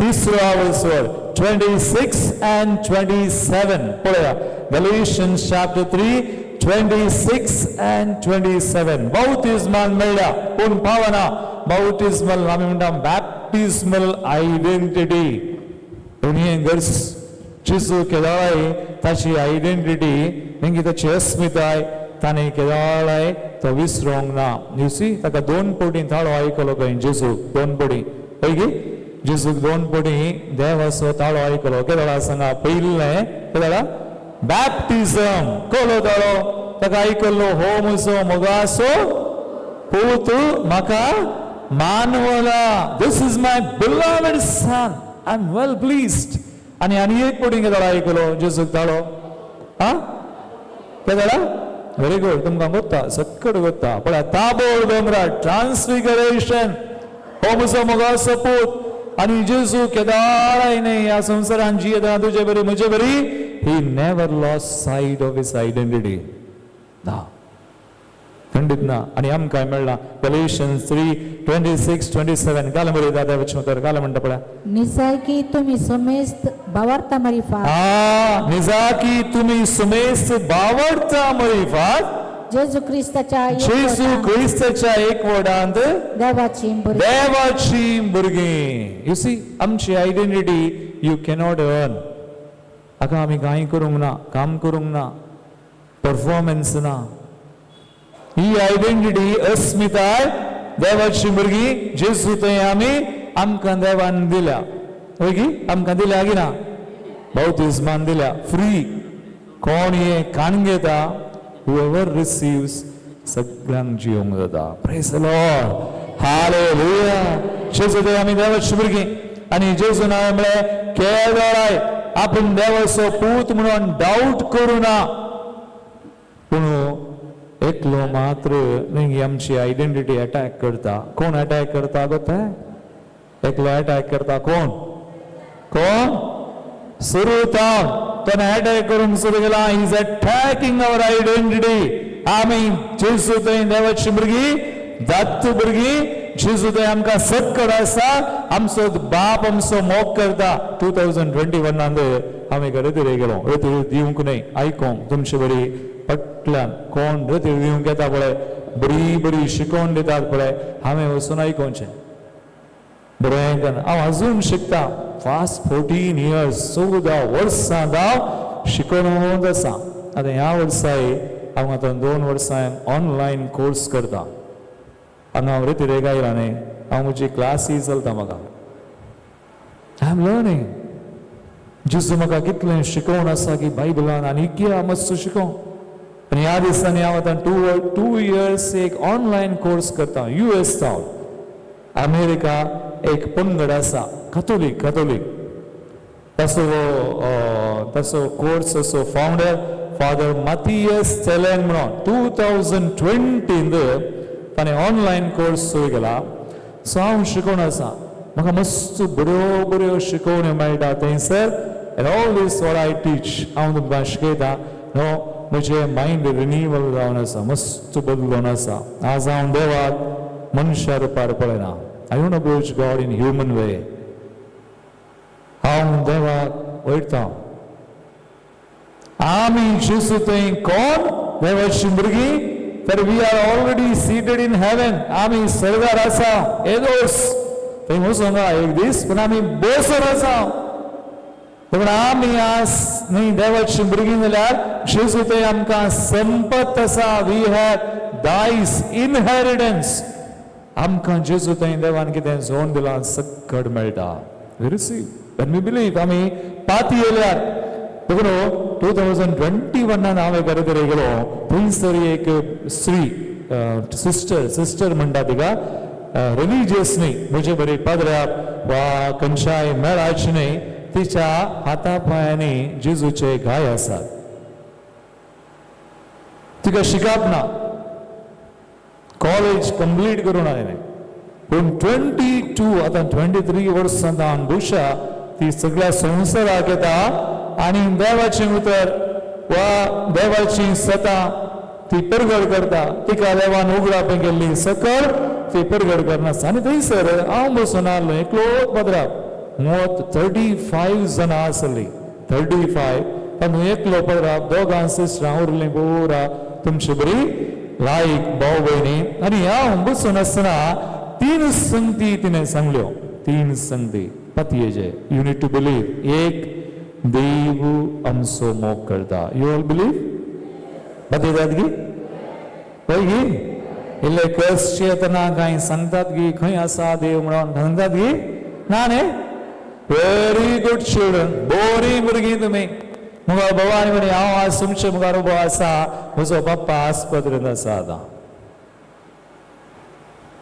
तिसरो आवसर, 26 and 27 पळया. Galatians chapter 3, 26 and 27. बाउतिज्मान मेळ्ळ्या पूण पावना. बाउतिज्मल आमी म्हणटा बॅप्टिज्मल आयडेंटिटी. पूण हें गरज. जेजू केदोळाय ताची आयडेंटिटी मागीर ताची अस्मिताय ताणें केदोळाय तो विसरोंक ना. You see, ताका दोन पटी ताळो आयकलो खंय जेजू, दोन पटी. हय की जेजूक दोन पटी देवाचो ताळो आयकलो. केदोळा सांगा? पयलें केदोळा बॅप्टिझम कोलो ताळो ताका आयकल्लो, हो म्हजो मोगासो पूत म्हाका मानवला, this is my beloved son, I am well pleased. आनी आनी एक पटी केदोळा आयकलो जेजूक ताळो? आ केदोळा? व्हेरी गुड, तुमकां गोत्ता, सक्कड गोत्ता. पळय, ताबोर दोंगरार ट्रान्सफिगरेशन, हो म्हजो मोगासो पूत. आनी जेजू केदाळाय न्हय ह्या संवसारान जियेता तुजे बरी म्हजे बरी, he never lost sight of his identity ना, खंडीत ना. आनी आमकां मेळ्ळा Galatians 3:26-27. घाल बरी दादा वचून तर घाल म्हणटा पळय. निजायकी तुमी समेस्त भावार्था मारिफात हा, निजाकी तुमी सुमेस्त बावडता मरिफात जेजू क्रिस्ताच्या जेजू एकवटान क्रिस्ताच्या एकवटांत देवाची भुरगीं. देवाची भुरगीं. You see, आमची आयडेंटिटी you cannot earn. हाका आमी कांय करूंक ना, काम करूंक ना, परफॉर्मन्स ना. ही आयडेंटिटी अस्मिताय देवाची भुरगीं जेजू थंय आमी आमकां देवान दिल्या. हय की आमकां दिल्या की ना? बाप्तिस्मान दिल्या फ्री. कोण हे काण घेता, whoever receives, सगळ्यांक जिवंक जाता. Praise the Lord, hallelujah. जेजू थंय आमी देवाची भुरगीं. आनी जेजून हांवें म्हळें केदोळाय आपूण देवाचो पूत म्हणून डावट करूं ना. पूण एकलो मात्र न्ही आमची आयडेंटिटी अटॅक करता. कोण अटॅक करता गो? ते एकलो अटॅक करता. कोण? कोण? सुरू ताणें अटॅक करूंक सुरू केला. Is attacking our identity. आमी जेजू थंय देवाची भुरगीं, दत्त भुरगीं. जेजू थंय आमकां सक्कड आसा, आमचो बाप आमचो मोग करता. 2021 आमी रेतीर गेलो. रेतीर दिवंक न्हय, आयकोंक तुमचे बरी पटल्यान कोण रेतीर दिवंक येता पळय, बरी बरी शिकोवन दितात पळय, हांवें वचून आयकोवचें बरें करून. हांव अजून शिकता. फास्ट 14 इयर्स, 14 वर्सां हांव शिकोवन आसा. आतां ह्या वर्साय हांव आतां 2 वर्सां ऑनलायन कोर्स करता. हांगा हांव रेतीर आयला न्ही, हांव म्हजी क्लासी चलता म्हाका. I am learning. जेजू म्हाका कितलें शिकोवन आसा की बायबलान आनी कितें मातसो शिकोव. आनी ह्या दिसांनी हांव आतां टू इयर्स एक ऑनलायन कोर्स करता. यूएस सावन अमेरिका एक पंगड आसा, कथोलीक, कथोलीक तसो कोर्स असो फाउंडर फादर मथियस तेलेन म्हणून 2020 ताणें ऑनलायन कोर्स सुरू केला. सो हांव शिकोवन आसा. म्हाका मस्त बऱ्यो बऱ्यो शिकोवण्यो मेळटा थंयसर. And all this what I teach, हांव तुमकां शिकयता न्हू, म्हजें मायंड रिन्युअल जावन आसा, मस्त बदलून आसा. आज हांव देवाक मनशा रुपार पळयना. I don't approach God in human way. हांव देवाक वयता. आमी जेजू थंय कोण देवाची भुरगीं तर we are already seated in heaven. आमी स्वर्गार आसा. येदोस थंय वचोंक एक दीस, पूण आमी बसून आसा. पूण आमी आज न्ही देवाची भुरगीं जाल्यार जेजू थंय आमकां संपत आसा. We have दायज, इनहेरिटन्स. आमकां जेजू थंय देवान कितें जोन दिलां सक्कड मेळटा. We receive when we believe. आमी पाती येयल्यार देखून 2021 हांव एका तरे गेलो. थंयसर एक स्त्री सिस्टर, सिस्टर म्हणटा तिका, रिलिजियस न्ही, म्हजे बरी पाद्र्याक वा खंयच्याय मेळाची न्ही. तिच्या हाता पांयांनी जेजूचे घाय आसात. तिका शिकप ना, कॉलेज कंप्लीट करूं ना तिणें, पूण 22, आतां 23 वर्सां भुशा ती सगळ्या संवसाराक येता आनी देवाचें उतर वा देवाची सतां ती परगट करता. तिका देवान उगडाप केल्ली सकळ ती परगट करनासता. आनी थंयसर हांव बसून आहलो एकलोच पदराप. मूवत 35 जाणां आसली, 35. तातूंत एकलो पदराप, दोगां सिस्टरां उरलीं पुरा तुमचे बरी लायक भाव भयणी. आनी हांव बसून आसतना तीन संगती तिणें सांगल्यो. तीन संगती पतयेचे you need to believe. एक, देव आमचो मोग करता. You all believe? बदयतात गी? हय गी? इल्ले कश्ट येतना कांय सांगतात गी खंय आसा देव म्हणून सांगतात गी? ना न्ही? व्हेरी गुड चिल्ड्रन, बोरी भुरगीं तुमी. मुखार भवानी म्हणी हांव आज तुमचे मुखार उबो आसा, म्हजो पप्पा आस्पत्रेंत आसा आतां.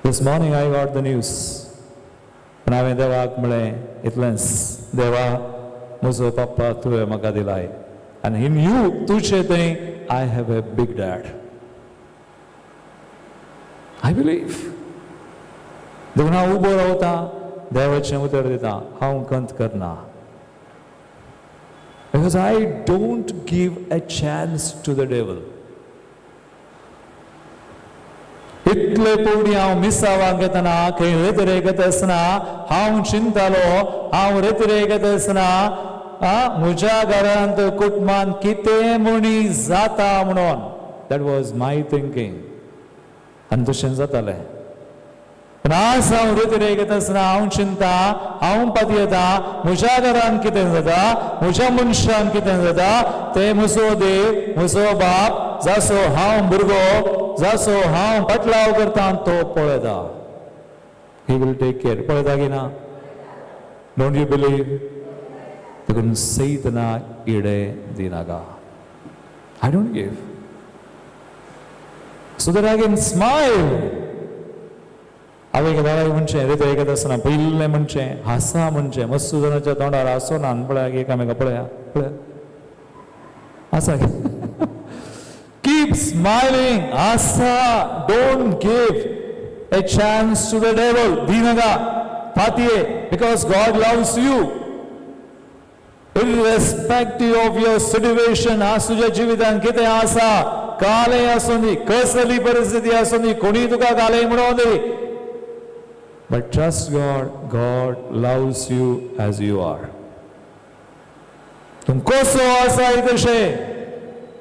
This morning I got the news. पूण हांवें देवाक म्हळें इतलेंच, देवा म्हजो पप्पा तुवें म्हाका दिलाय आनी इन you तुजे थंय I have a big dad. I believe. देखून हांव उबो रावता, देवाचें उतर दिता, हांव खंत करना, because I don't give a chance to the devil. इतले पयलीं हांव मिसावांक येतना, खंय रेतरेक येता आसतना हांव चिंतालो, हांव रेतरेक येता आसतना म्हज्या घरांत कुटुंबान कितें म्हणी जाता म्हणून. That was my thinking. आनी तशें जातालें. पूण आज हांव रेतरेक येता आसतना हांव चिंता, हांव पातयेता म्हज्या घरान कितें जाता, म्हज्या मनशान कितें जाता, ते म्हजो देव, म्हजो बाप, जासो हांव भुरगो, जासो हांव बदलाव करता तो पळयता. He will take care. पळयता की ना? Don't you believe? देखून सैतना इडे दिनाका. I don't give, so that I can smile. हांवें एकदां म्हणचें रे, तें एकदां आसतना पयलें म्हणचें हासा म्हणचें मस्त जाणाच्या तोंडार हांसो ना. पळया एकामेका, पळया पळया आसा. Keep smiling. आसा. Don't give a chance to the devil. दिनाका पातये, because God loves you irrespective of your situation. आज तुज्या जिवितान कितें आसा, कालें आसूं दी, कसली परिस्थिती आसूं दी, कोणी तुका कालें म्हणून दी, but trust God. God loves you as you are. तूं कसो आसा तशें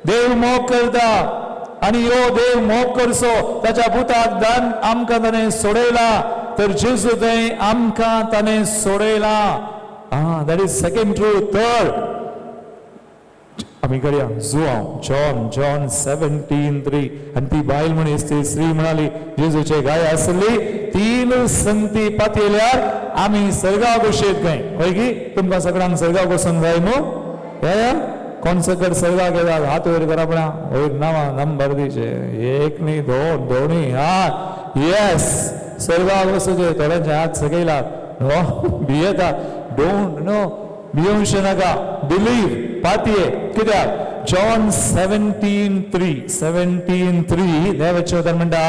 देव मोग करता. आनी यो देव मोग करसो ताच्या पुताक दान आमकां ताणें सोडयला, तर जेजू थंय आमकां ताणें सोडयला. Ah, that is second truth. Third, आमी करया जुआंव, जॉन 17:3. आनी ती बायल मनीस, ती स्त्री म्हणाली, जेजूचे गाय आसली तीन संगती पातयल्यार आमी सर्गा गोशेत खंय. हय की? तुमकां सगळ्यांक सर्गा वचूंक जाय न्हू? या कोण सकट सर्गाक येतात, हात वयर करा पळया. वयर नांवा नंबर दिचे, एक न्ही, दोन, दोनी. हा, येस, सर्गाक वचूचे थोड्यांचे हात सकयलात. नो, भियेता. Don't know, भियोवशें नाका. बिलीव, पातये. कित्याक? जॉन 17:3, 17:3 देवाचें उतर म्हणटा,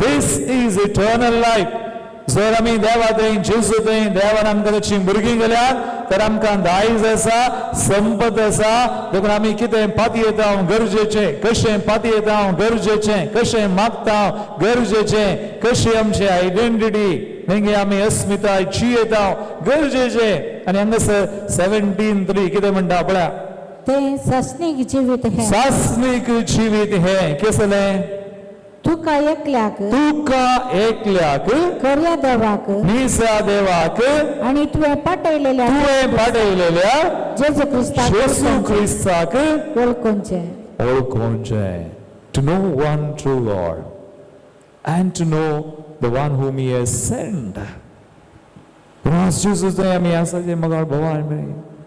this is eternal life. जर आमी देवा थंय, जेजू थंय, देवान आमकां तशी भुरगीं केल्यात, तर आमकां दायज आसा, संपत आसा. देखून आमी कितें पातयेता गरजेचें, कशें पातयेता गरजेचें, कशें मागता गरजेचें, कशी आमची आयडेंटिटी मागीर आमी अस्मिताय जियेता गरजेचें. आनी हांगासर 17:3 कितें म्हणटा पळया. ते सासणीक जिवीत हें. सासणीक जिवीत हें कसलें? तुका एकल्याक तुका एकल्याक खऱ्या देवाक निसा देवाक आनी तुवें पाठयलेल्या तुवें पाठयलेल्या जेजू क्रिस्ताक जेजू क्रिस्ताक वळखुचें. ओळखोवचें. To know one true God and to know the one whom he has sent. जेजू थंय आमी आसा जे मगाळ भोवान.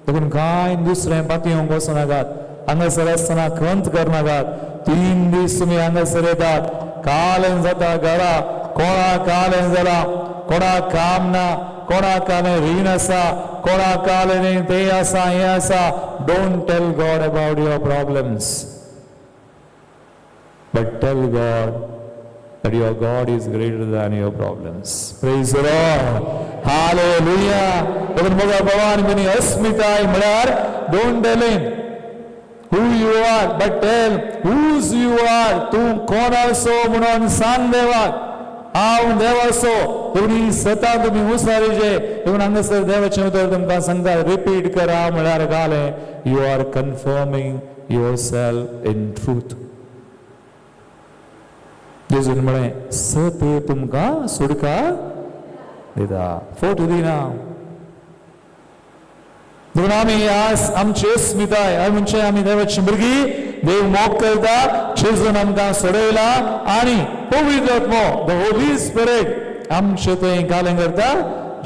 देखून कांय दुसरें पातयेवंक वचूं नाकात. हांगासर आसतना खंत करनाकात. 3 दीस तुमी हांगासर येतात, कालें जाता घरा, कोणा कालें जाला, कोणाक काम ना, कोणाक कालें रीण आसा, कोणाक कालें तें आसा, हें आसा. Don't tell God about your problems, but tell God that your God is greater than your problems. Praise the Lord. Hallelujah. देखून बघा भगवान म्हणी अस्मिताय म्हळ्यार don't tell him who you are, but tell whose you are. तूं कोण आसो म्हणून सांग देवाक, हांव देवाचो. तुमी सता तुमी हुसारीचे. देखून हांगासर देवाचें उतर तुमकां सांगता, रिपीट करा म्हळ्यार घालें, you are confirming yourself in truth. जेजून म्हळें, सत तुमकां सुटका दिता, फोट दिना. देखून आमी आज आमची अस्मिताय हय म्हणजे आमी देवाची भुरगीं, देव मोग करता, जेजून आमकां सोडयला आनी पवित्र आत्मो, the Holi spirit, आमचे थंय घालें करता,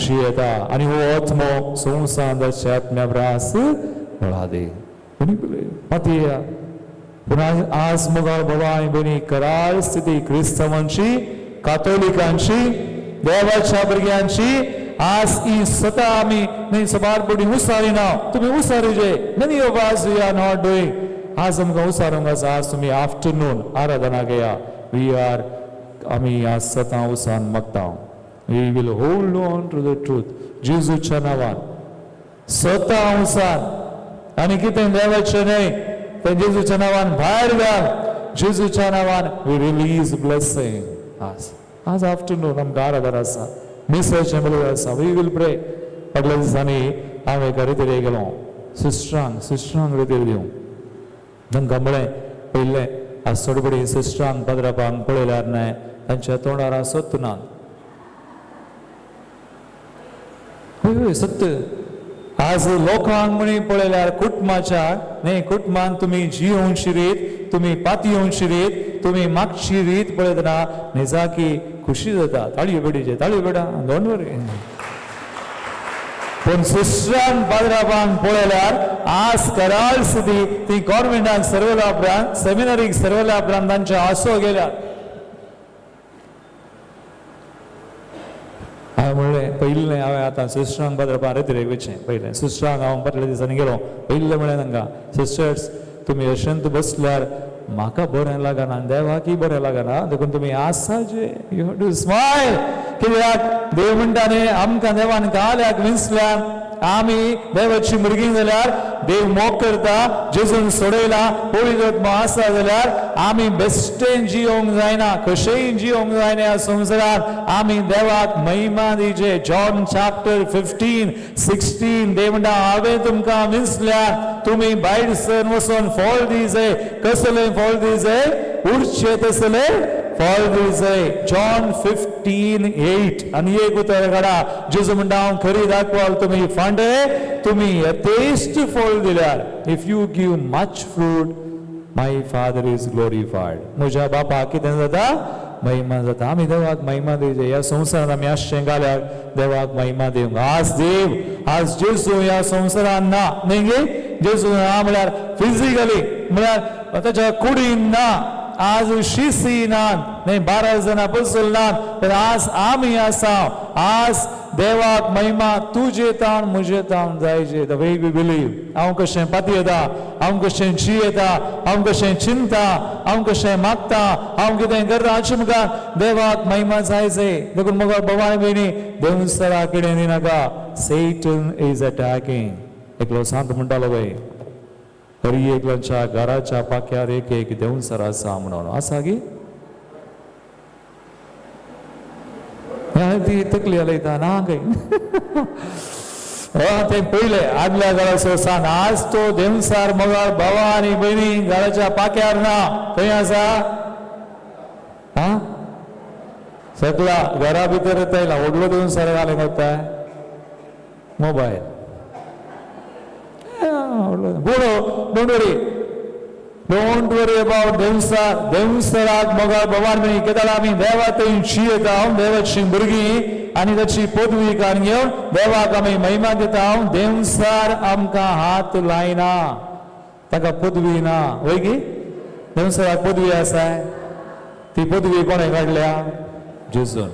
जियेता आनी हो आत्मो संवसाराच्या आत्म्या ब्रास वळादे पातया. पूण आज मुखार बाबा आनी भयणी, कराळ स्थिती क्रिस्तांवांची, कातोलिकांची, देवाच्या भुरग्यांची. आज ही स्वता आमी न्ही सबार पटी उसारी ना. तुमी उसारीचे, many of us, we are not doing. आज आमकां उसारूंक आसा. आज तुमी आफ्टरनून आराधना घेया. We are आमी आज सतां उसान मागता. We will hold on to the truth जेजूच्या नांवान. स्वता उसान आनी कितें देवाचें न्हय तें जेजूच्या नांवान भायर घाल. जेजूच्या नांवान we release blessing. आज आफ्टरनून आमकां आराधना आसा, मिसाचें बरोबर आसा. We will pray. फाटल्या दिसांनी हांव एका रितीर गेलो, सिस्टरांक रितीर दिवं. तांकां म्हळें, पयलें आज थोडे सिस्टरांक, पाद्रापांक पळयल्यार न्हय तांच्या तोंडार सत्त ना. हय हय, सत्य. आज लोकांक म्हणी पळयल्यार कुटुंबाच्या न्ही, कुटुंबान तुमी जियोवची रीत, तुमी पातयेवची रीत, तुमी मागची रीत पळयतना निजाकी खुशी जाता. ताळयो पेटीचे, ताळयो पेटा, don't worry. पूण सिस्टरांक, पाद्रापांक पळयल्यार आज कराळ स्थिती. ती कॉन्व्हेंटाक सर्वल्या उपरांत, सेमिनरीक सर्वल्या उपरांत तांचे आसो गेल्यात. हांवें म्हणलें, पयलें हांवें आतां सिस्टरांक, पाद्रापांक रेतिरेक वचचें पयलें सिस्टरांक हांव फाटल्या दिसांनी गेलो. पयलें म्हणलें तांकां, सिस्टर्स, तुमी अशेंत बसल्यार म्हाका बरें लागना आनी देवाकय बरें लागना. देखून तुमी आसाचे, you have to smile. कित्याक देव म्हणटा न्ही, आमकां देवान काल्याक विंचल्यान. आमी देवाची भुरगीं जाल्यार, देव मोग करता, जेजून सोडयला, पवित्र आत्मो आसा जाल्यार आमी बेश्टेन जियोंक जायना, कशेंय जियोंक जायना ह्या संवसारांत. आमी देवाक महिमा दिवचे. जॉन चॅप्टर 15, 16, देव म्हणटा, हांवें तुमकां विंचल्यार, तुमी भायर सरून वचून फळ दिजय. कसलें फळ दिजय? उरचें तसलें फळ दिजय. जॉन 15:8. आनी एक उतर काडा. जेजू म्हणटा, हांव खरी दाखवाल, तुमी फांडे, तुमी यथेश्ट फळ दिल्यार, if you give much fruit, my Father is glorified. म्हज्या बापाक कितें जाता? महिमा जाता. आमी देवाक महिमा दिवचे. ह्या संवसारांत आमी आसचें घाल्यार देवाक महिमा दिवंक. आज देव, आज जेजू ह्या संवसारान ना, न्ही गे? जेजू ना म्हळ्यार फिजिकली, म्हळ्यार ताच्या कुडीन ना. आज शिसी ना न्ही, 12 जाणां पसून ना, तर आज आमी आसा. आज देवाक महिमा तुजे तावन, म्हजे तावन जायचे. The way we believe, हांव कशें पातयेता, हांव कशें जियेता, हांव कशें चिंता, हांव कशें मागता, हांव कितें करता, हाचे मुखार देवाक महिमा जायचे. देखून मुखार बाबा आनी भयणी, देवसरा कडेन दिनाका. Satan is attacking. एकलो सांत म्हणटालो बाय, हरी एकल्याच्या घराच्या पाख्यार एक एक देवसर आसा म्हणून. आसा गी? ती तकली हलयता ना खंय. ते पयले आदल्या घराचो सांग. आज तो देवसार मगार बाबा आनी भयणी घराच्या पाक्यार ना. खंय आसा? हा, सगळा घरा भितर येता. व्हडलो देवसार घालून वता मोबायल. बोलो, don't worry, don't worry about Devsar. देवसराक मगार बाबा आनी भयणी केदाळ आमी देवा थंय जियेता. देवाची भुरगीं आनी ताची पदवी काडून घेवन देवाक आमी महिमा दिता. देवसार आमकां हात लायना. ताका पदवी ना, वय गी? देवसराक पदवी आसा? ती पदवी कोणें काडल्या? जेजून.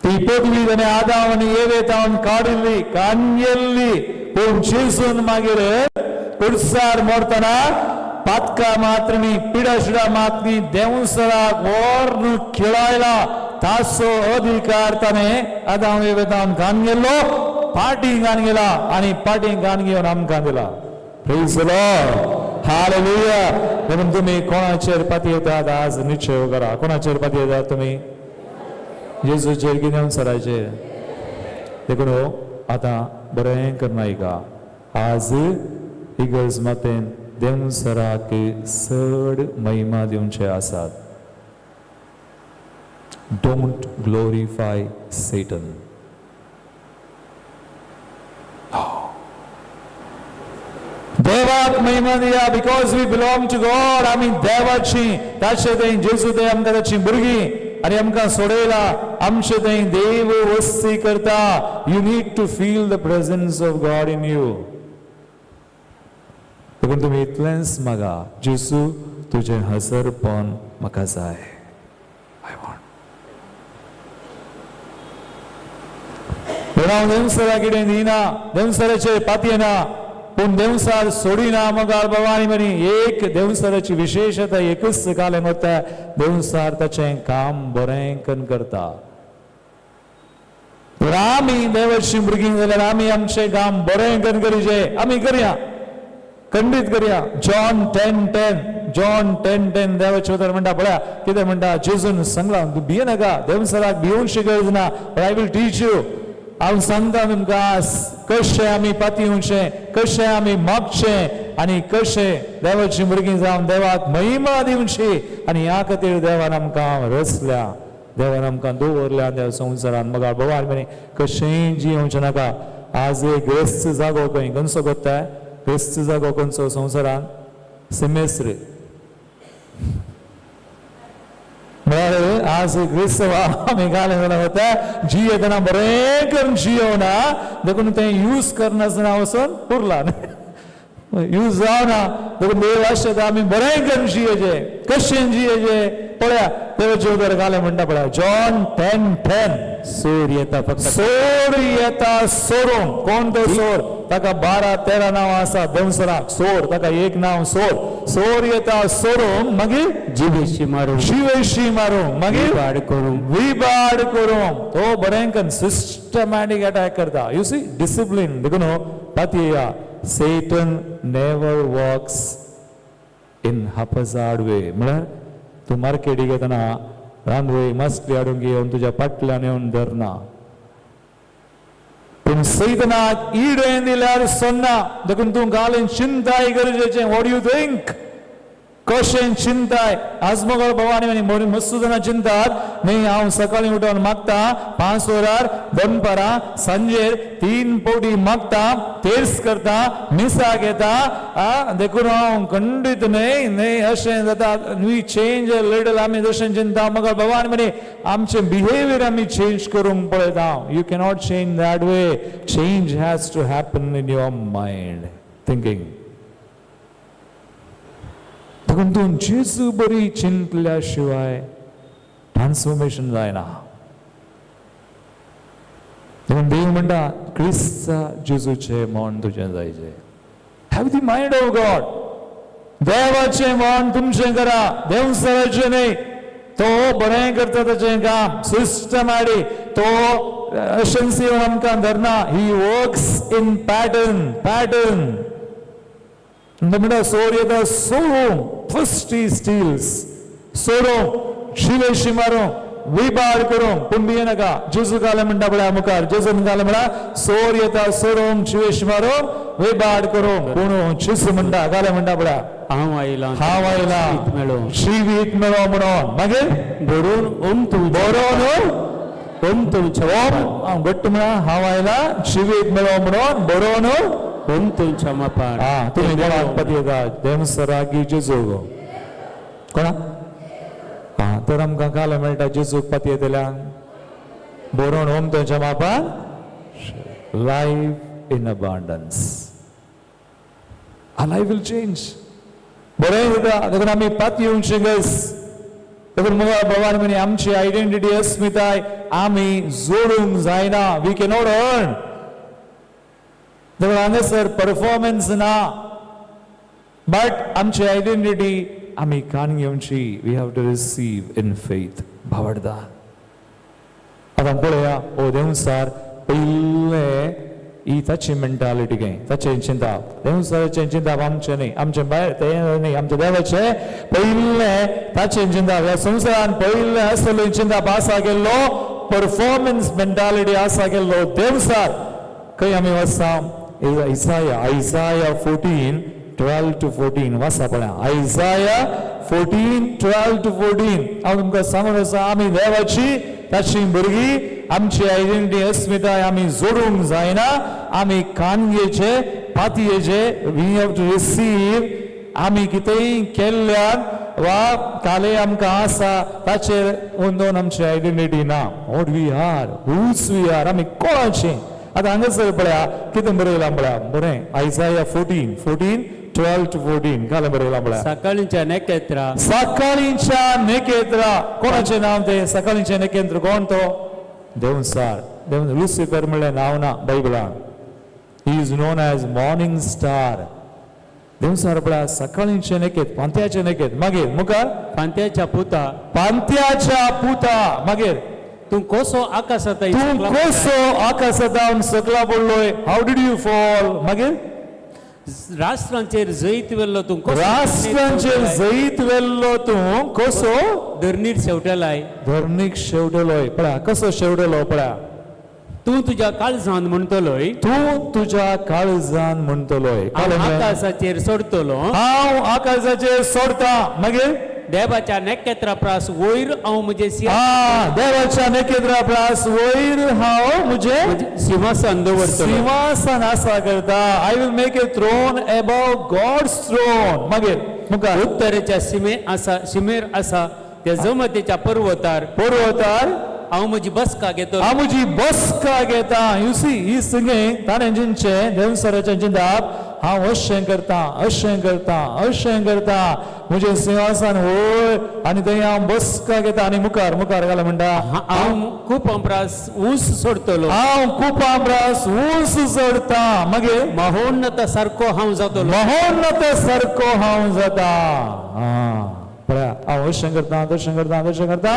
ती पदवी ताणें आदाव आनी एवे तावन काडिल्ली, काडलेली. पूण जेजून मागीर कुर्सार मरतना पातका मात्र न्ही, पिडा शिडा मात न्ही, देवसराक व्हरून खेळायला. ताचो अधिकार ताणें आदाव एवे तावन घान गेल्लो, पाटी घान गेला आनी पाटी घान घेवन आमकां दिला. Praise the Lord. Hallelujah. म्हणून तुमी कोणाचेर पातयेतात आज निश्चय करा. कोणाचेर पातयेतात तुमी? जेजूचेर की देवसराचेर? देखून हो आतां बरें करना का. आज इगर्ज मातेन देवसराक चड महिमा दिवचे आसात. Don't glorify Satan. देवाक महिमा दिया, because we belong to God. आमी देवाची, ताचे थंय जेजू थंय आमकां ताची भुरगीं आनी आमकां सोडयला. आमचे थंय देव वस्ती करता. You need to feel the presence of God in you. देखून तुमी इतलेंच मागा, जेजू तुजें हजरपण म्हाका जाय, I want. पूण हांव देंवसरा कितें दिना, देंवसराचेर पातयेना, पूण देंवसार सोडिना. मगार बाबा आनी म्हणी एक देंवसराची विशेशता एकूच कालें मत्ता, देंवसार ताचें काम बरें करून करता. तर आमी देवाची भुरगीं जाल्यार आमी आमचें काम बरें करून करीचे. आमी करया, खंडीत करया. John 10:10, John 10:10. देवाचें उतर म्हणटा, पळया कितें म्हणटा. जेजून सांगलां, तूं भिये नाका, देवसराक भिवची गरज ना. I will teach you. हांव सांगता तुमकां कशें आमी पातयेवचें, कशें आमी मागचें आनी कशें देवाची भुरगीं जावन देवाक महिमा दिवची. आनी ह्या खातीर देवान आमकां रचल्या, देवान आमकां दवरल्या त्या संवसारान. मगार भगवान म्हणे कशेंय जियोवचें नाका. आज एक ग्रेस्त जागो खंय खंयचो कोत्ताय, ग्रेस्त जागो खंयचो संवसारान? सिमेस्त्र. म्हळ्यार आज क्रिस्तवा आमी घालें जाल्यार वता जियेतना बरें करून जियोना. देखून तें यूज करनासतना वचून उरला, यूज जावना. देखून देव आशेता आमी बरें करून जियेचें. कशें जियेचें पळया, देवाचें उतर घालें म्हणटा, पळया, जॉन 10:10. सोर येता फक्त सोर येता सोरूंक. कोण तो सोर? ताका 12-13 नांव आसा देंवसराक. सोर ताका एक नांव सोर. सोर येता सोरूंक, मागीर जिवेशी मारूंक, जिवेशी मारूंक, मागीर वाड करूंक, विबाड करूंक. तो बरें करून सिस्टमॅटीक अटॅक करता. You see discipline. देखून पातया, Satan never walks in haphazard way. म्हळ्यार तूं मार्केटीक येतना रांदवय मासली हाडूंक येवन तुज्या फाटल्यान येवन धरना. पूण सैतनाक इडें दिल्यार सोन्ना. देखून तूं घालून चिंताय गरजेचें. What you think, कशें चिंताय? आज मगळ भवानी आनी मोरी मस्त जाणां चिंतात न्ही, हांव सकाळीं उठोन मागता 5 वरार, दनपारां, सांजेर 3 पवटी मागता, तेर्स करता, मिसाक येता, आ देखून हांव खंडीत न्हय न्हय अशें जाता. We change little. आमी जशें चिंता मगळ भवानी म्हणी आमचें बिहेवियर आमी चेंज करूंक पळयता. You cannot change that way. Change has to happen in your mind thinking. देखून तूं जेजू बरी चिंतल्या शिवाय ट्रान्सफॉर्मेशन जायना. देखून देव म्हणटा, क्रिस्ता जेजूचें मन तुजें जायचें. Have the mind of God. देवाचें मन तुमचें करा, देवसराचें न्हय. तो बरें करता ताचें काम सिस्टमॅटीक. तो अशेंच येवन आमकां धरना. He works in pattern, pattern. म्हणटा सोर येता सोरूंक, फर्स्ट ही स्टील्स, सोरूंक, शिवेशी मारूंक, विबाड करूंक. पूण भिये नाका. जेजू घालें म्हणटा पळया मुखार. जेजून घालें म्हणटा, सोर येता सोरूंक, शिवेशी मारूंक, विबाड करूंक. पूण जेजू म्हणटा, घालें म्हणटा पळया, हांव आयला हांव आयला जिवीत मेळोवंक, जिवीत मेळो म्हणून. मागीर बरोवन ओमतू बरोवन ओमतूच्या ओम घट्ट म्हणा, हांव आयला जिवीत मेळो म्हणून, बरोवन ओमतूच्या मापान. हा, तुमी कोणाक पतयता? देमसरागी जेजू कोणा? हा, तर आमकां काल मेळटा जेजूक पतयतल्यांक बरोवन ओम तुमच्या मापान life in abundance. A life will change. बरें जाता. देखून आमी पातयेवची गरज. देखून मुखार भगवान म्हणी आमची आयडेंटिटी, अस्मिताय आमी जोडूंक जायना. We cannot earn. देखून हांगासर परफॉर्मन्स ना, बट आमची आयडेंटिटी आमी कान घेवची. We have to receive in faith. भावडदान आतां पळया, हो देंवसार पयलें ही ताची मेंटालिटी काय, ताचें चिंताप, देंवसाराचें चिंताप आमचें न्ही, आमचें भायर तें न्ही, आमच्या देवाचें पयलें ताचें चिंताप. ह्या संवसारान पयलें आसलें चिंताप आसा गेल्लो, परफॉर्मन्स मेंटालिटी आसा गेल्लो देंवसार. खंय आमी वचता? Isaiah, Isaiah 14:12 to 14 वाचा पळया. आयजाया 14:12 to 14. हांव तुमकां सांगून आसा, आमी देवाची ताची भुरगीं. आमची आयडेंटिटी, अस्मिताय आमी जोडूंक जायना. आमी कानगेचे पातयेचे we have to receive. आमी कितेंय केल्ल्यान वा काले आमकां आसा ताचेर अंदोन आमची आयडेंटिटी ना. What we are, whose we are, आमी कोणाची. आतां हांगासर पळया कितें बरयलां पळया बरें, Isaiah 14 14 12 to 14 कालें बरयलां पळया. सकाळींच्या नखेत्रा सकाळींच्या नेकेत्र, कोणाचें नांव तें? सकाळींचें नेकेत्र कोण तो? देवसार. देव लुसिफर म्हणलें नांव ना बायबलान. He is known as morning star. Devsar पळया सकाळींचें नेकेत, पांत्याचें नेकेत. मागीर मुखार फांत्याच्या पुता, पांत्याच्या पुता. मागीर तूं कसो आकाशांत तूं कसो आकाशांत सकला पडलोय? How did you fall? मागीर राष्ट्रांचेर जैत व्हेल्लो तूं कसो राष्ट्रांचेर जैत व्हेल्लो तूं कसो धरणीर शेवटेलाय. धरणीक शेवटलोय. पळया कसो शेवटलो पळया. तूं तुज्या काळजान म्हणटलोय, तूं तुज्या काळजान म्हणटलोय, हांव आकाशाचेर सोडटलो, हांव आकाशाचेर सोडता. मागीर देवाच्या नखेत्रा प्रास वयर हांव म्हजें देवाच्या नखेत्रा प्रास वयर हांव म्हजें सिंहासन दवरतलो. सिंहासन आसा करता. I will make a throne above God's throne. मागीर मुखार उत्तरेच्या शिमे आसा, शिमेर आसा त्या जमतेच्या पर्वतार पर्वतार हांव म्हजी बसका घेतलो. हांव म्हजी बसका घेता. You see he singing ताणें जिनचें देवसराचें चिंताप, हांव अशें करता, अशें करता, अशें करता, म्हजें सिंहासन वयर आनी थंय हांव बसका घेता. आनी मुखार मुखार घालें म्हणटा, हांव कुपां ऊंच सोडटलो, हांव कुपां प्रास ऊंच चडता. मागीर महोन्नता सारको हांव जातलो. महोन्नत सारको हांव जाता. पळया हांव अशें करता, तशें करता, तशें करता.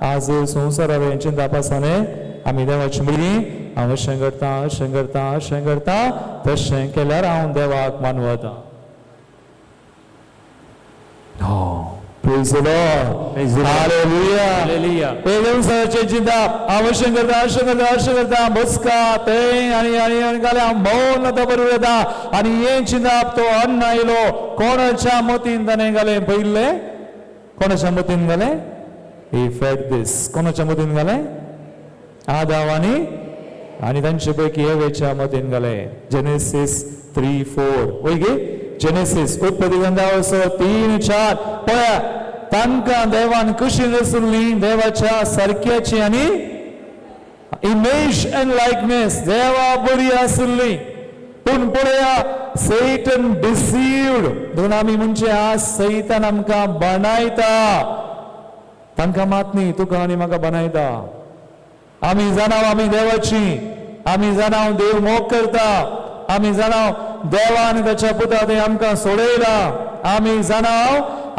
आज संवसारा चिंताप आसा न्ही, आमी देवाची भुरगीं. हांव अशें करता, अशें करता, अशें करता, तशें केल्यार हांव देवाक मानवता. Praise the Lord. Praise the Lord. Hallelujah. Hallelujah. देवसाचे चिंताप, हांव अशें करता, अशें करता, अशें करता, बसका थंय आनी आनी आनी घालें हांव मौन आतां बरोबर येता. आनी हें चिंताप तो अन्न आयलो कोणाच्या मतीन ताणें घालें पयलें? कोणाच्या मतीन घालें? ही फेड दीस कोणाच्या मतीन घालें? आदाव आनी आनी तांचे पैकी एवेच्या मतीन घालें. जेनेसीस 3:4 वय गे, जेनेसीस उत्पत्ती ग्रंथा 3:4. पळया तांकां देवान कशी रचल्ली, देवाच्या सारक्याची आनी इमेज अँड लायकनेस, देवा बरी आसली. पूण पळया सैटन डिसीव्ड. दोन आमी म्हणचे आज सैतान आमकां बनायता, तांकां मात न्ही, तुका आनी म्हाका बनायता. आमी जाणाव आमी देवाची, आमी जाणाव देव मोग करता, आमी जाणाव देवान ताच्या पुता थंय आमकां सोडयला, आमी जाणाव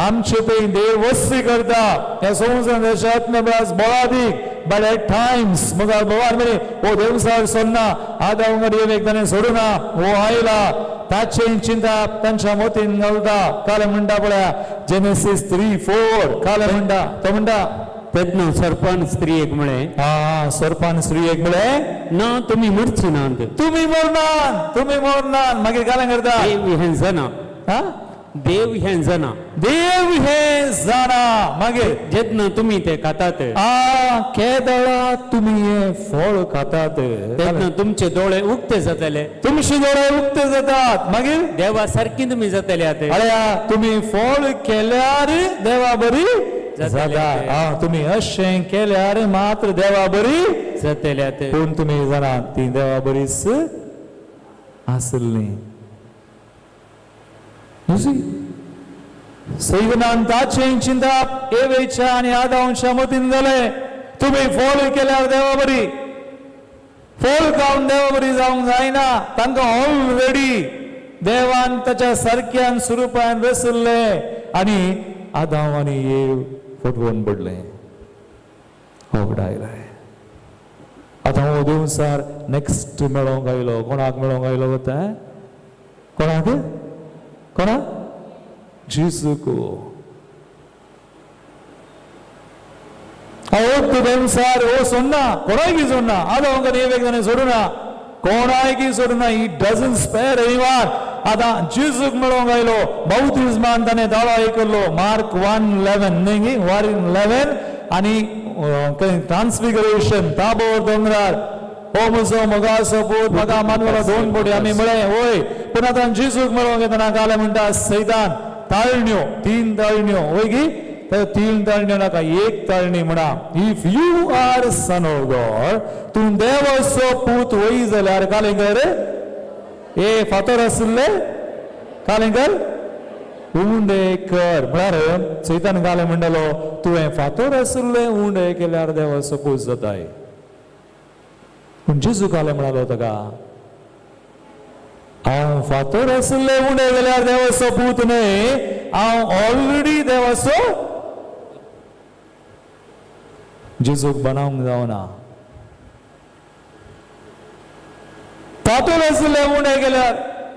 आमचे थंय देव वस्ती करता. ह्या संवसारांत ताच्या आत्मब्रास बळादीक, बट एट टायम्स मुखार भोवार मेरेन हो देवसार सोडना, आतां वांगड एक ताणें सोडूना, हो आयला ताचें चिंता तांच्या मतीन घालता. काल म्हणटा पळया जेनेसीस 3:4 काल म्हणटा, तो म्हणटा तेन्ना सर्पान स्त्रियेक म्हळें, हा सर्पान स्त्रियेक म्हळें, ना तुमी मरची नात, तुमी मरनात, तुमी मरनात. मागीर कालें करता, देव हें जाणा, हा देव हें जाणा, देव हे जाणा. मागीर जेन्ना तुमी ते खातात आ केदळा तुमी हे फळ खातात तेन्ना तुमचे दोळे उक्ते जातले, तुमचे दोळे उक्ते जातात. मागीर देवा सारकी तुमी जातले. आतां अरे तुमी फळ केल्यार देवा बरी जातले. जाता. हा तुमी अशें केल्यार मात्र देवा बरी जातले. आतां पूण तुमी जाणा ती देवा बरीच आसली. सैवनान ताचें चिंताप एवेच्या आनी आदांच्या मतीन जालें, तुमी फळ केल्यार देवा बरी. फळ खावन देवा बरी जावंक जायना. तांकां ऑलरेडी देवान ताच्या सारक्यान स्वरुपान रचल्लें आनी आदांव आनी एव फटवून पडलें. होगडायलें. आतां हो देवसार नेक्स्ट मेळोंक आयलो. कोणाक मेळोंक आयलो वता? कोणाक? कोणाक? जेजूक. देवसार हो सोडना, कोणायकी सोडना, आदांव आनी एवेक सोडूना, कोणायकी सोडूना. He doesn't spare anyone. आतां जेजूक मेळोंक आयलो. बाउतीज्मान ताणें दावो आयकल्लो. मार्क 1:11 न्ही, 1:11 आनी ट्रान्सफिगरेशन ताबोर दोंगरार. हो म्हजो मोगाचो पूत, म्हाका मानवलो दोन बोटी आमी म्हळें वय. पूण आतां जेजूक मेळोंक येतना घालें म्हणटा सैतान ताळण्यो, तीन ताळण्यो वय गी, तर तीन ताळण्यो नाका, एक ताळणी म्हणा. If you are son of God, तूं देवाचो पूत वय जाल्यार कालें कर, ए फातर आशिल्ले कालें कर, उंडे कर. म्हळ्यार सैतान घालें म्हणटालो तुवें फातर आशिल्ले उंडे केल्यार देवाचो पूत जाताय. पूण जेजू घालें म्हणालो ताका, हांव फातर आशिल्ले उंडे केल्यार देवाचो पूत न्हय, हांव ऑलरेडी देवाचो. जेजूक बनावंक जावना. फातर आशिल्ले उंडे केल्यार,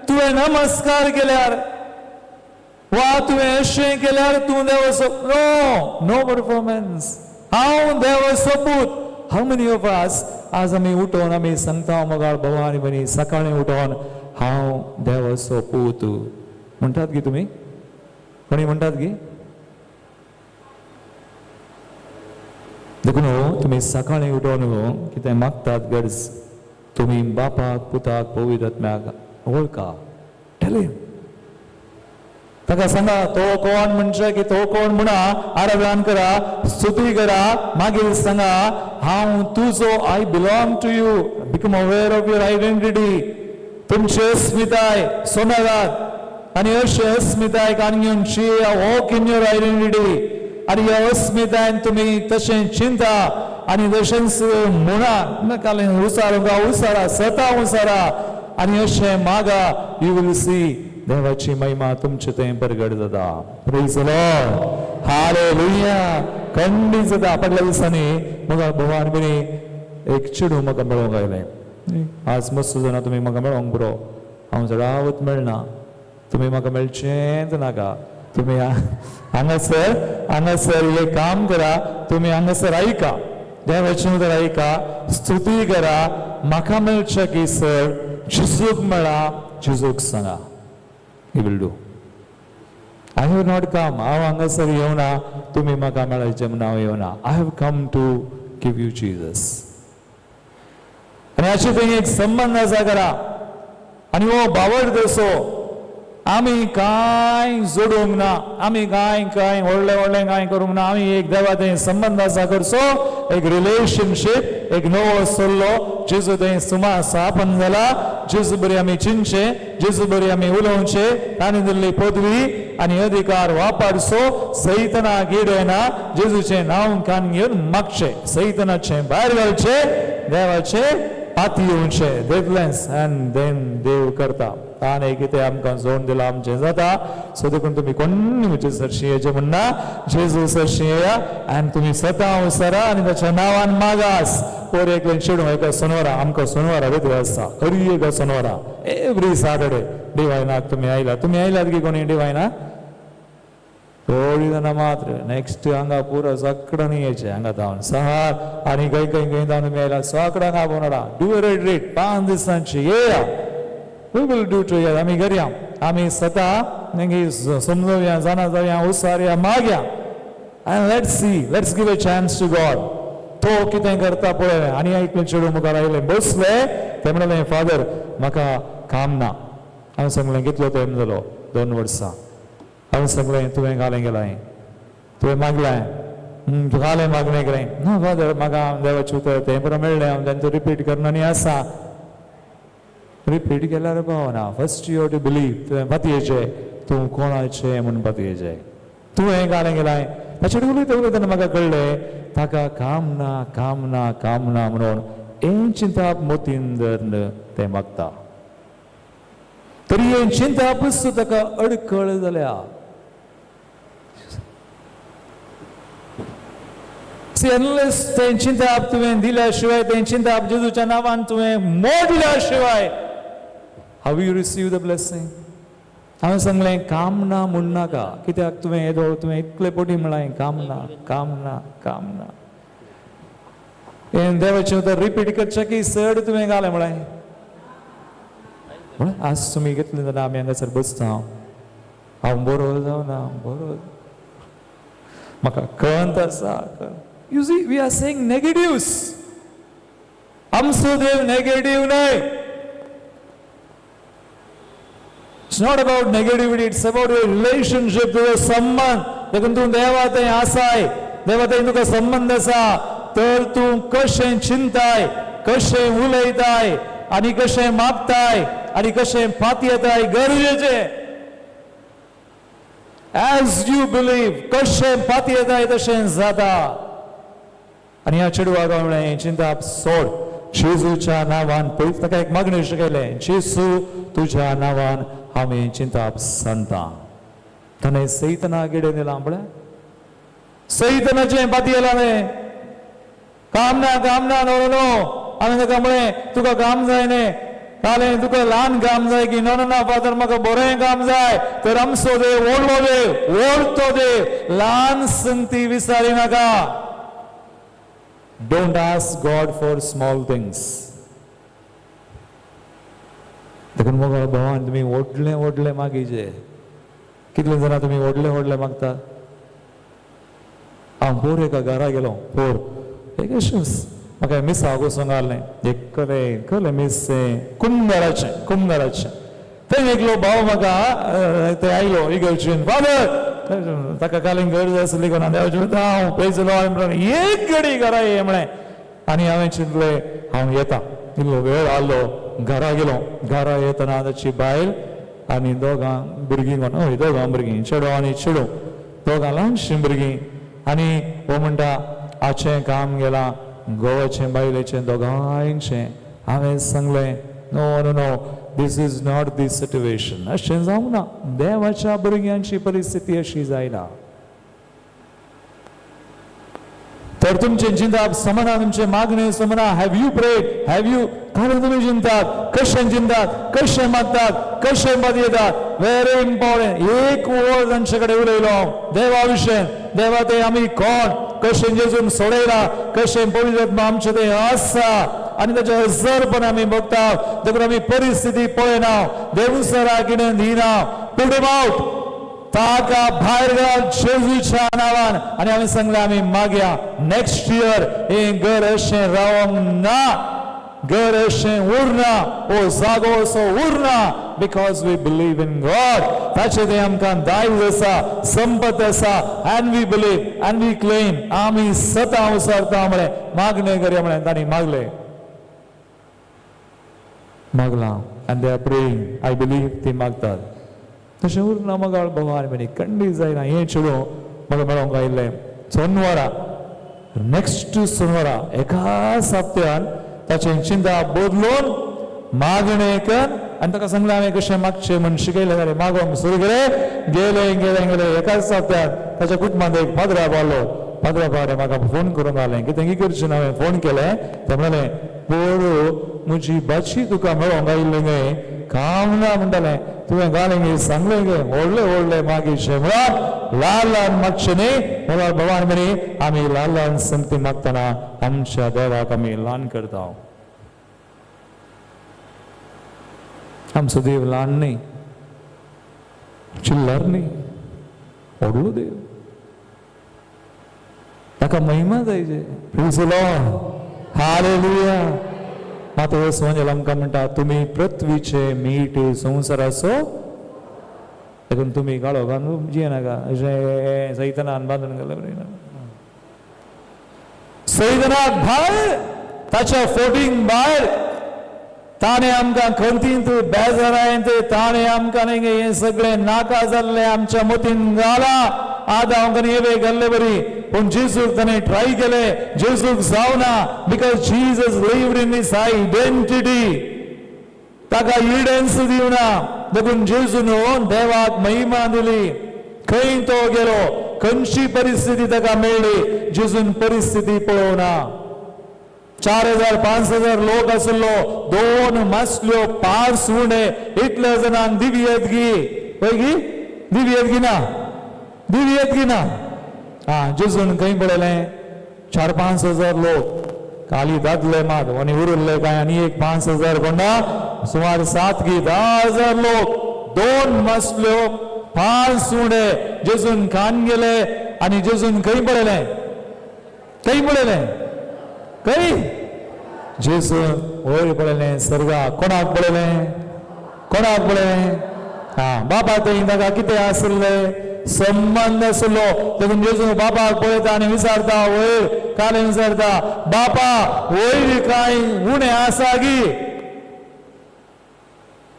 तुवें नमस्कार केल्यार वा तुवें अशें केल्यार तूं देवाचो, नो नो परफॉर्मन्स, हांव देवाचो पूत. हाव मेनी ऑफ अस आज आमी उठोवन आमी सांगता मोगाळ भावा आनी भयणी, सकाळीं उठोवन हांव देवाचो पूत म्हणटात गी तुमी? कोणी म्हणटात गी? देखून तुमी सकाळीं उठोवन कितें मागतात गरज, तुमी बापाक पुताक पवित्र आत्म्याक वळखा. टेल हिम, ताका सांगा तो कोण म्हणजे की तो कोण म्हणा, आराधन करा, स्तुती करा, मागीर सांगा हांव तुजो, I belong to you. Become aware of your identity. तुमची अस्मिताय सोनागात आनी अशें अस्मिताय काडून वॉक इन your identity. आनी ह्या अस्मितायन तुमी तशें चिंता आनी तशेंच म्हणा, नाका उसार उसारा सता उसारा आनी अशें मागा, you will see देवाची महिमा तुमचे थंय परगट जाता. Praise the Lord, hallelujah. खंडीत जाता. फाटल्या दिसांनी म्हाका भोवान बरी एक चेडूं म्हाका मेळोंक आयलें. आज मस्त जाणां तुमी म्हाका मेळोंक पुरो, हांव चडावत मेळना, तुमी म्हाका मेळचेंच नाका. तुमी हांगासर हांगासर एक काम करा, तुमी हांगासर आयका, देवाचें उतर आयका, स्तुती करा, म्हाका मेळचें की सर जेजूक मेळा, जेजूक सांगा. He will do. I have not come. हांव हांगासर येवना तुमी म्हाका मेळायचें म्हणून हांव येवना. I have come to give you Jesus. आनी अशें थंय एक संबंद आसा करा. आनी हो बावड तसो आमी कांय जोडूंक ना, आमी कांय कांय व्हडलें व्हडलें कांय करूंक ना, आमी एक देवा थंय संबंद आसा करचो, एक रिलेशनशीप, एक नवो सल्लो. जेजू थंय सुमार स्थापन जाला. जेजू बरी आमी चिंतचे, जेजू बरी आमी उलोवचे, ताणें दिल्ली पदवी आनी अधिकार वापरचो. सैतना गिडयना, जेजूचें नांव कान घेवन मागचें, सैतनाचें भायर घालचें, देवाचें पाती येवचें, देवलेंस आनी देन देव करता. ताणें कितें आमकां जोड दिलां आमचें जाता. सो देखून तुमी कोण्णी म्हजे सरशी येचें म्हणना, जेजू सरशी येया आनी तुमी सतां सरा आनी ताच्या नांवान मागास. पोर एकलें चेडूं एका सोनवारा, आमकां सोनवारा वेगळी आसता, हरी एका सोनवारा, एवरी सॅटर्डे डिवायनाक तुमी आयला, तुमी आयलात की कोणी डिवायना? थोडी जाणां मात्र. नेक्स्ट हांगा पुरो सगळ्यांनी येचें हांगा धांवन सहार आनी खंय खंय खंय धांवन तुमी आयला, सगळ्यांक आपोवना. Do a retreat 5 दिसांची, येया, we will do together. आमी करया, आमी स्वता मागीर समजोवया, जाणा जावया, उसारया, मागया आनी let's see, let's give a chance to God. तो कितें करता पळय. आनी एकलें चेडूं मुखार आयलें, बसलें, तें म्हणलें फादर म्हाका काम ना. हांवें सांगलें कितलो तेंप जालो? 2 वर्सां. हांवें सांगलें तुवें घालें गेलां, तुवें मागलें, तुका घालें मागणें केलें ना फादर, म्हाका देवाचें उतर तें बरें मेळ्ळें, हांव तेंचो रिपीट करना आनी आसा. रिपीट केल्यार पावना. First you to believe. तुवें पातयेचें, तूं कोणाचें म्हूण पातयेचें, तुवें घालें गेलां. ताचेर उलयता उलयतना म्हाका कळ्ळें ताका काम ना, काम ना, काम ना म्हणून हें चिंताप मोतीन धरून तें मागता. तरी हें चिंतापूच ताका अडखळ जाल्या. See, unless तें चिंताप तुवें दिल्या शिवाय, तें चिंताप जेजूच्या नांवान तुवें मोडल्या शिवाय, how you receive the blessing? हांवें सांगलें काम ना म्हूण नाका, कित्याक तुवें येदो तुवें इतले पटी म्हळां काम ना, काम ना, काम ना. हें देवाचें उतर रिपीट करचें की चड तुवें घालें म्हळें. म्हळें आज तुमी घेतलें जाल्यार आमी हांगासर बसता, हांव बरो जावना, बरो म्हाका खंत आसा. You see, we are saying negatives. आमचो देव नेगेटीव न्हय. It's not about negativity, it's about your relationship, तुजो संबंध. देखून तूं देवा थंय आसाय, देवा थंय तुका संबंध आसा, तर तूं कशें चिंताय, कशें उलयताय आनी कशें मागताय आनी कशें पातयेताय गरजेचें. एज you believe, कशें पातयेताय तशें जाता. आनी ह्या चेडवाक हांवें म्हणलें, चिंताप सोड, जेजूच्या नांवान. पळय ताका एक मागणें शिकयलें, जेजू तुज्या नांवान हांवें चिंताप सांगता. ताणें सैतना कितें दिलां पळय, सैतनाचें पातयेलां न्हय. काम ना, काम ना, नो नो. हांवें ताका म्हळें, तुका काम जाय न्ही, कालें तुका ल्हान काम जाय की? नो नो ना फादर, म्हाका बरें काम जाय. तर आमचो देव व्हडलो देव, व्हडतो देव, ल्हान संगती विचारी नाका. Don't ask God for small things. देखून मोगाळ भावान, तुमी व्हडलें व्हडलें मागीचे. कितले जाणां तुमी व्हडलें व्हडलें मागता? हांव पोर एका घरा गेलो, पोर एक अशेंच म्हाका मिसाक वचूंक घालें, एक कलें कलें मीस कुमगाराचें, कुमगाराचें. थंय एकलो भाव म्हाका थंय आयलो इगर्जेन. फादर, ताका कालीन गरज आसली कोणा देवाचें. हांव प्रेज लॉर्ड म्हणून एक घडी घरा ये म्हळें. आनी हांवें चिंतलें, हांव येता. इल्लो वेळ आसलो, घरा गेलो. घरा येतना ताची बायल आनी दोगां भुरगीं कोण, हय, दोगां भुरगीं, चेडो आनी चेडूं, दोगां ल्हानशीं भुरगीं. आनी हो म्हणटा, आचें काम गेलां, घोवाचें बायलेचें दोगांयचें. हांवें सांगलें, no no no, this is not the situation. अशें जावंक ना. देवाच्या भुरग्यांची परिस्थिती अशी जायना. तर तुमचें चिंताप समना, तुमचें मागणें समना. Have you prayed? Have you? कारण तुमी चिंतात, कशें चिंतात, कशें मागतात, कशें येतात, व्हेरी इम्पॉर्टंट. एक वळ तांचे कडेन उलयलो देवा विशय. देवा ते आमी कोण, कशें जेजून सोडयला, कशें पवित्र आत्मा आमचें ते आसा आनी ताचें हजरपण आमी बघता. देखून आमी परिस्थिती पळयना, देवसरा कितें दिना. Put him out, ताका भायर घाल जेजूच्या नांवान. आनी आमी सांगलें, आमी मागया, नेक्स्ट इयर हें घर अशें रावंक ना, घर अशें उरना, हो जागो असो उरना, because we believe in God. ताचें तें आमकां दायज आसा, संपत आसा. And we believe and we claim. आमी सतां उसारता म्हळें, मागणें करया म्हळें. तांणी मागलें, मागलां, and they are praying. I believe ती मागतात तशें उरना. मगाळ भगवान म्हणी खंडीत जायना. हें चेडूं म्हाका मेळोंक आयिल्लें सोनवारा, नेक्स्ट सोनवारा. एका सप्त्यान ताचें चिंता बदलून मागणें कर. आनी ताका सांगलें हांवें कशें मागचें म्हण शिकयलें. जाल्यार मागोंक सुरू केलें. गेले गेले गेले, एकाच सप्त्यान ताच्या कुटुंबांत एक पाद्रा पावलो. पाद्रा पावले, म्हाका फोन करूंक घालें, कितें करचें. हांवें फोन केलें, तें म्हणलें, पोर म्हजी भाची तुका मेळोंक आयिल्लें गे, काम ना म्हणटालें, तुवें घालें गे, सांगलें गे, व्हडलें व्हडलें मागीचें म्हळ्यार ल्हान ल्हान मागचें न्ही. म्हळ्यार भगवान म्हणी, आमी ल्हान ल्हान संगती मागतना आमच्या देवाक आमी ल्हान करता. आमचो देव ल्हान न्ही, चिल्लर न्ही, व्हडलो देव. ताका महिमा जायचे. Praise the Lord. Hallelujah. मात सोंजेल आमकां म्हणटा, तुमी पृथ्वीचे मीठ, संवसाराचो. देखून तुमी काळो घालून जियेनाका, अशें सैतनान बांदून घालें. सैतनाक भायर, ताच्या फोटींग भायर. ताणें आमकां खंतींत, बेजारायंत, ताणें आमकां न्ही हें सगळें नाका जाल्लें आमच्या मतीन घालां. आदां आमकां हेवे घाल्ले बरी, पूण जेजूक ताणें ट्राय केलें, जेजूक जावना, because Jesus lived in his identity. ताका इडन्स दिवना. देखून जेजून देवाक महिमा दिली. खंय तो गेलो, खंयची परिस्थिती ताका मेळ्ळी, जेजून परिस्थिती पळोवना. 4000 5000 लोक आसलो, 2 मासल्यो 5 उणे, इतल्या जाणांक दिवयेत गी, पळय गी दिवयेत गी ना, दिवयेत गी ना. हा, जेजून खंय पळयलें? 4-5 हजार लोक, खाली दादले मात आनी उरिल्ले काय आनी एक 5000 कोणा, सुमार 7 की 10 हजार लोक, 2 मासल्यो 5 उणे, जेजून खान गेले. आनी जेजून खंय पळयलें? खंय पळयलें? खंय? जेजून वयर पळयलें सर्गा. कोणाक पळयलें? कोणाक पळयलें? हा, बापा थंय ताका कितें आसलें? संबंद आसलो. देखून जेजू बापाक पळयता आनी विचारता, वयर कालें विचारता, बापा वयर कांय उणें आसा गी?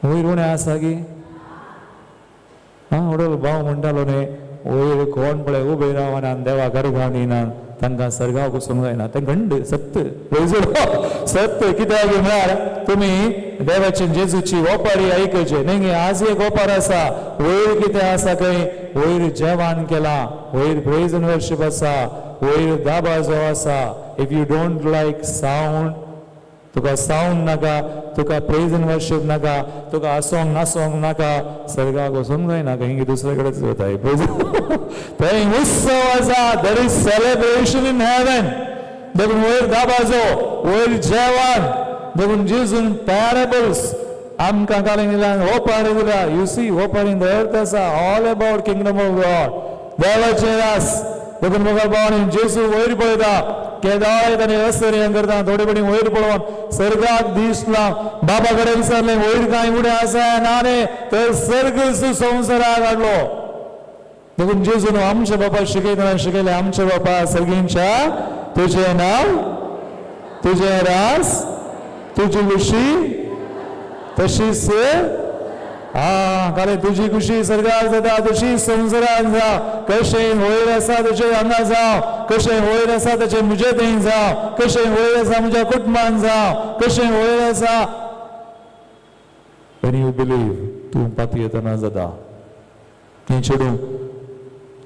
वयर उणें आसा गी? हा, व्हडलो भाव म्हणटालो न्ही, वयर कोण पळय उबे रावना, देवा गर्भान दिना, तांकां सर्गाक वचूंक जायना. तें घंड सत्य, सत्य. कित्याक म्हळ्यार तुमी देवाची जेजूची ओपारी आयकचे न्ही. आज एक ओपार आसा, वयर कितें आसा खंय? वयर जेवण केलां, वयर प्रेज एंड वर्शीप आसा, वयर दाबाजो आसा. If you don't like sound, तुका सावंड नाका, तुका प्रेज एंड वर्शीप नाका, तुका आसोंक नासोंक नाका, सर्गाक वचूंक जायना, खंय दुसरे कडेच वताय. थंय उत्सव आसा, there is celebration in heaven. देखून वयर दाबाजो, वयर जेवण. देखून जेजून पॅरेबल्स आमकां घालून दिल्या, ओपारी दिल्या. You see, ओपारीन अर्थ आसा all about kingdom of God, देवाचें रास. देखून मुखार भावानी जेजू वयर पळयता, केदाळ ताणें असर करता, थोडे पडी वयर पळोवन सर्गाक दिसला. बाबा कडेन विचारलें, वयर कांय उडें आसा ना रे? तर सर्ग संवसाराक हाडलो. देखून जेजून आमच्या बापा शिकयतना शिकयलें, आमच्या बापा सर्गींच्या, तुजें नांव, तुजें रास, तुजी खुशी तशीच. हा, कारण तुजी खुशी सर्गार जाता तशी संवसारान जावं. कशें वयर आसा तशें हांगा जावं, कशें वयर आसा तशें म्हजे थंय जावं, कशें वयर आसा म्हज्या कुटुंबान जावं, कशें वयर आसा. When you believe, तूं पातयेतना जाता. हें चेडूं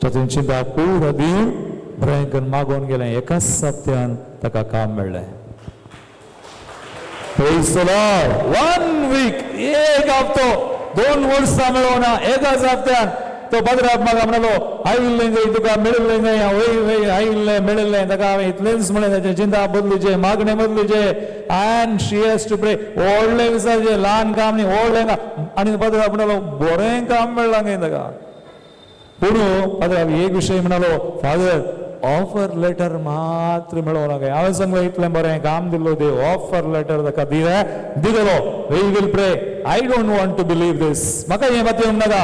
तातूंत चिंता पुरो दिवन भयंकर मागोवन गेलें. एकाच सप्त्यान ताका काम मेळ्ळें. Praise the Lord. One week, एक हप्तो, 2 वर्सां मेळोना, एकाच हप्त्यान. तो पाद्राब म्हाका म्हणालो, आयिल्लें खंय तुका मेळिल्लें खंय? वय वय, आयिल्लें, मेळिल्लें. ताका हांवें इतलेंच म्हणलें, ताचें चिंता बदलुचें, मागणें बदलुचें, and she has to pray. व्हडलें विचारचें, ल्हान काम न्ही, व्हडलें काम. आनी पाद्राब म्हणालो, बरें काम मेळ्ळां खंय ताका. पूण पाद्राब एक विशय म्हणालो, फादर, ऑफर लेटर मात्र मेळोवं नाका. हांवें सांगलें, इतलें बरें काम दिल्लो देव, ऑफर लेटर ताका दिले दितलो. We will pray. I don't want to believe this. म्हाका हें पातयेवंक नाका.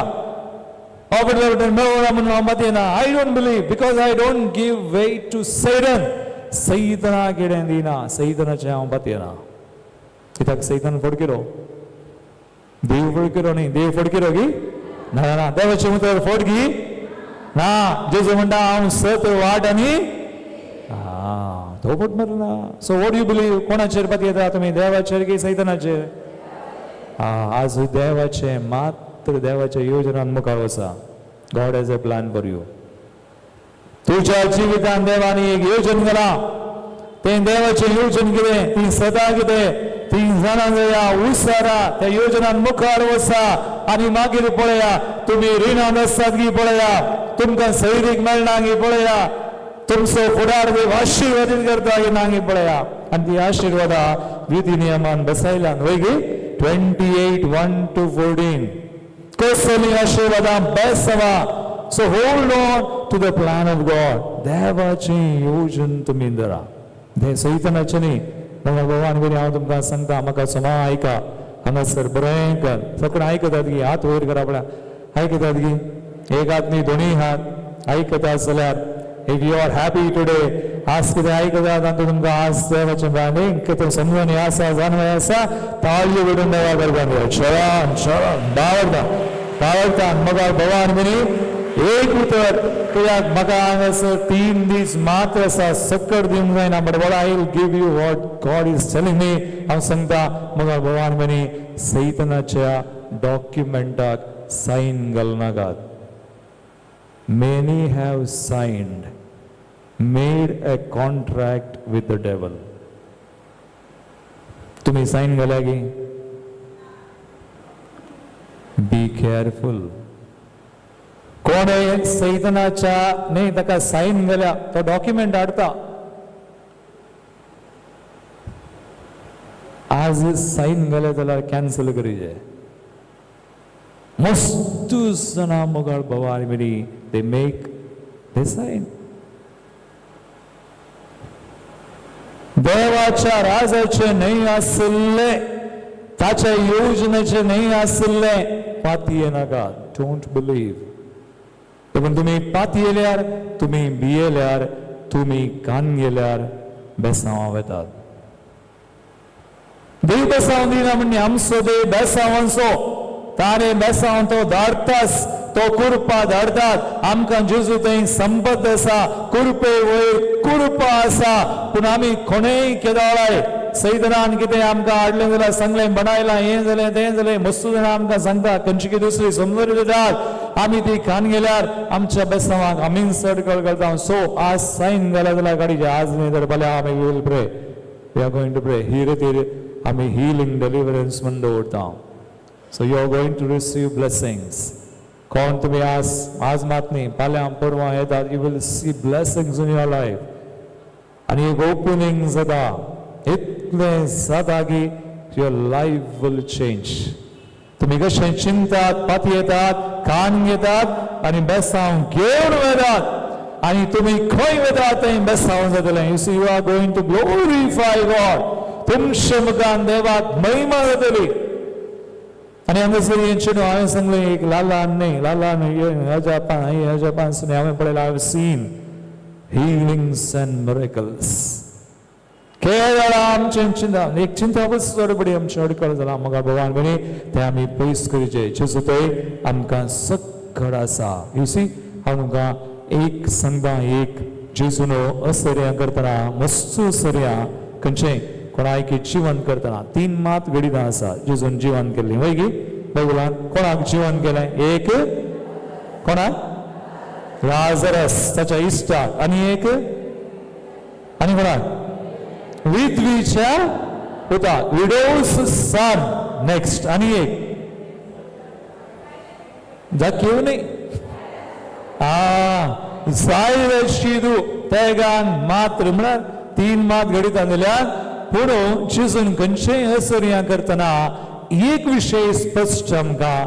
ऑफर लेटर मेळोवना म्हणून हांव पातयेना. I don't believe because I don't give way to Satan. सैतना कितें दिना, सैतनाचें हांव पातयेना. कित्याक सैतान फडकिरो, देव फडकिरो न्ही. देव फडकिरो की ना? ना. देवाचें उतर फडकी ना. जेजू म्हणटा, हांव सत, वाट आनी तो फट मारना. So what you believe? कोणाचेर पातयेता तुमी, देवाचेर की सैतानाचेर? आज देवाचें मात्र, देवाच्या योजनान मुखार वचा. God has a plan for you. तुझ्या जिवितान देवाने एक योजन केला. तें देवाचें योजन कितें, ती सदा कितें, ती जाणां जाया. उसारा त्या योजनान मुखार वचा आनी मागीर पळया, तुमी रिणान आसात की पळया, तुमकां सैरीक मेळना की पळया, तुमचो फुडार देव आशिर्वादीत करता की ना की पळया. आनी ती आशिर्वादा विधी नियमान बसयल्यान वय गी, 28:1 to 14. कसली आशिर्वादां Beswa. So hold on to the plan of God. देवाचें योजन तुमी धरा, ते सैतनाचें न्ही. म्हाका भगवान बरी, हांव तुमकां सांगता, म्हाका समा आयका हांगासर बरें कर. सगळें आयकतात की? हात वयर करा पळया, आयकतात की? एक हात न्ही, दोनूय हात. आयकता जाल्यार, if you are happy today, आज कितें आयकतात आनी तुमकां आज देवाचें न्ही कितें समजून आसा, जाणवय आसा, ताळयो विडून देवा करपाक. शरण शरण बावडता बावडता. मग भगवान बरी एक उतर. कित्याक म्हाका हांगासर 3 दीस मात्र आसा, सक्कड दिवंक जायना, but what I will give you, what God is telling me, हांव सांगता. मग भगवान बनी, सैतनाच्या डॉक्युमेंटाक sign घालनाकात. Many have signed, made a contract with the devil. तुम्ही साईन घाल्या की? Be careful. कोण सैतनाच्या न्ही ताका साईन घाल्या, तो डॉक्युमेंट हाडता. आज साईन घाल्या जाल्यार कॅन्सल करीजे. मस्त जाणां मोगाळ बाबा आनी भयणी, they make, they sign. देवाच्या राजाचे न्हय आसले, ताच्या योजनेचे न्हय आसले पातये नाका. Don't believe. पूण तुमी पातयेल्यार, तुमी भियेल्यार, तुमी कान गेल्यार बेसांवा वेतात. देव बेसांव दिना म्हणजे आमचो देव बेसांवांचो. ताणें बेसांव तो धाडटास, तो कुरपा धाडटात आमकां. जेजू थंय संपत आसा, कुरपे वयर कुरपा आसा. पूण आमी कोणेय केदोळाय सैतनान कितें आमकां हाडलें जाल्यार सांगलें बनायलां, हें जालें तें जालें. मस्तू जाणां आमकां सांगता, खंयची की दुसरी समजून दितात. आमी ती खान गेल्यार आमच्या बेसांवाक आमी चड कळकळता. सो आज सायन घाला जाल्यार गाडीचे, आज न्ही तर फाल्यां आमी will pray, we are going to pray. ही रितीर आमी हिलींग डिलिवरन्स म्हण दवरता. So you are going to receive blessings. कोण तुमी आज आज मात न्ही, फाल्यां परवां येतात, you will see blessings in your life. आनी एक ओपनिंग जाता, इतलें जाता की your life will change. तुमी कशें चिंतात, पातयेतात, कान घेतात आनी बेसांव घेवन वेतात आनी तुमी खंय वेतात थंय बेसांव जातलें. You see, you are going to glorify God. तुमच्या मुखान देवाक महिमा जातली. आनी हांगासर हें चेडूं हांवें सांगलें, एक लालान न्ही, लालान ह्या जापान, ह्या जापान हांवें पळयलां. I have seen healings and miracles. केवळ आमचें चिंता, एक चिंता बस चडबडी आमचें अडकळ जाला म्हाका भगवान म्हणी तें आमी पयस करचें. जेजू थंय आमकां सक्कड आसा. You see, हांव तुमकां एक सांगता, एक जेजून असर्या करतना, मस्तू सर्या खंयचें कोणाक जिवन करतना तीन मात घडितां आसा जेजून जिवन केल्लीं. वय गी बायबलान कोणाक जिवन केलें? एक कोणाक? लाजरस, ताच्या इश्टाक. आनी एक आनी कोणाक? विधवीच्या पुताक, विडोज सन. नेक्स्ट आनी एक जाकीव न्ही, आ जायरशी तूं तेगान मात्र. म्हळ्यार तीन मात घडितां दिल्या. पूण जेजून खंयचेय असर्या करतना एक विशय स्पश्ट आमकां.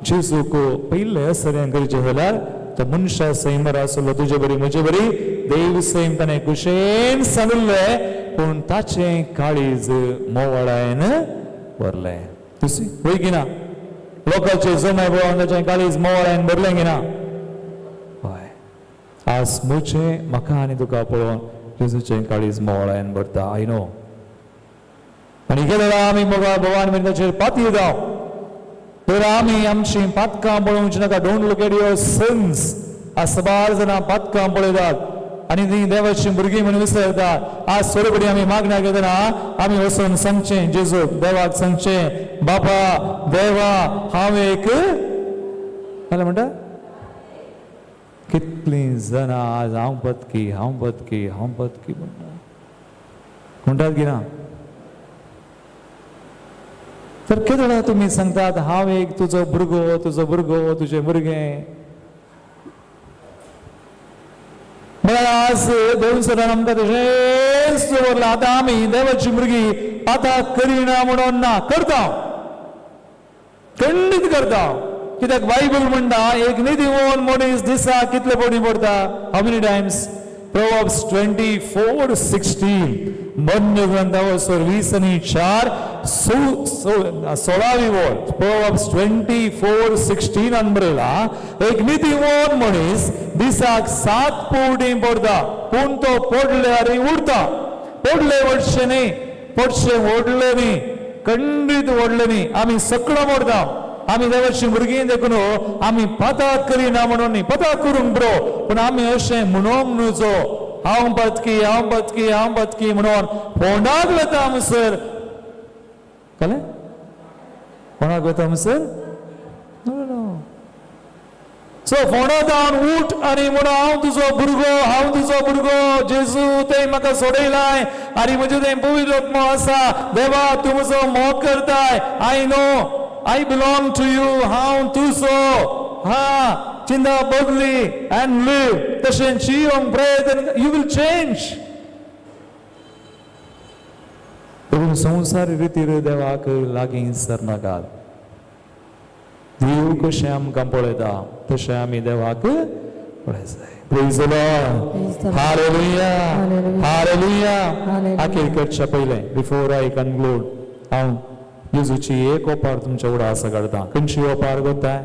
जेजूक पयले असर्या करचें जाल्यार तो मनशा सैमर आसलो, तुजे बरी म्हजे बरी. देव सैम ताणें कुशेन सांगिल्लें, पूण ताचें काळीज मोवळायन भरलें. तुसी वय की ना? लोकांचे जमाय पळोवन ताचें काळीज मोवळायन भरलें की ना? हय. आज म्हजें, म्हाका आनी तुका पळोवन जेजूचें काळीज मोवळायन भरता, I know. आनी केदोळा आमी मोगा भगवान मेरेन ताचेर पातयेता जावं, तर आमी आमची पातकां पळोवची नाका. Don't look at your sins. आज सबार जाणां पातकां पळयतात आनी ती देवाची भुरगीं म्हणून विसरता. आज थोडे आमी मागण्या घेतना आमी वचून सांगचें, जेजूक देवाक सांगचें, बाबा देवा, हांव एक जालें म्हणटा. कितलीं जाणां आज हांव पतकी, हांव पतकी, हांव पतकी म्हणटा, म्हणटात की ना? तर केदोळा तुमी सांगतात, हांव एक तुजो भुरगो, तुजो भुरगो, तुजें भुरगें. म्हळ्यार आज देव सरान आमकां तशेंच दवरलां. आतां आमी देवाची भुरगीं आतां करिना म्हणून ना, करता, खंडीत करता. कित्याक बायबल म्हणटा, एक निधिवन मनीस दिसाक कितले पडी पडटा? How many times? Proverbs 24:16, मन्य ग्रंथावसर 20 आनी 4, 16वी वळ. प्रोवर्ब्स 24:16 बरयला, एक निधिवन मनीस दिसाक 7 पवटी पडटा, पूण तो पडल्यार उरता. पडले वडशे न्ही, पडशे ओडले न्ही, खंडीत ओडले न्ही. आमी सगळं मोडता. आमी देवाची भुरगीं देखून आमी पताक करिना म्हणून न्ही, पताक करूंक बरो, पूण आमी अशें म्हणूंक नुजो, हांव पतकी, हांव पतकी, हांव पतकी म्हणून. फोंडाक वता आमसर, कळ्ळें? कोणाक वता आमसर? नो. सो फोंडा जावन उठ आनी म्हणून, हांव तुजो भुरगो, हांव तुजो भुरगो. जेजू थंय म्हाका सोडयलाय आनी म्हजें थंय पवित्र आत्मो आसा. देवा, तूं म्हजो मोग करताय. I know I belong to you. हांव तुजो. हा चिंता बदली अँड लिव. तशें जियोंक प्रयत्न, you will change. पूण संवसार रितीर देवाक लागीं सरनाकात. देव कशें आमकां पळयता तशें आमी देवाक Praise the Lord. Praise the Lord. Hallelujah. Hallelujah. Hallelujah. Hallelujah. अखेर करच्या पयलें बिफोर I conclude हांव जेजूची एक ओपार तुमच्या उडासा काडटा. खंयची ओपार कोत्ताय?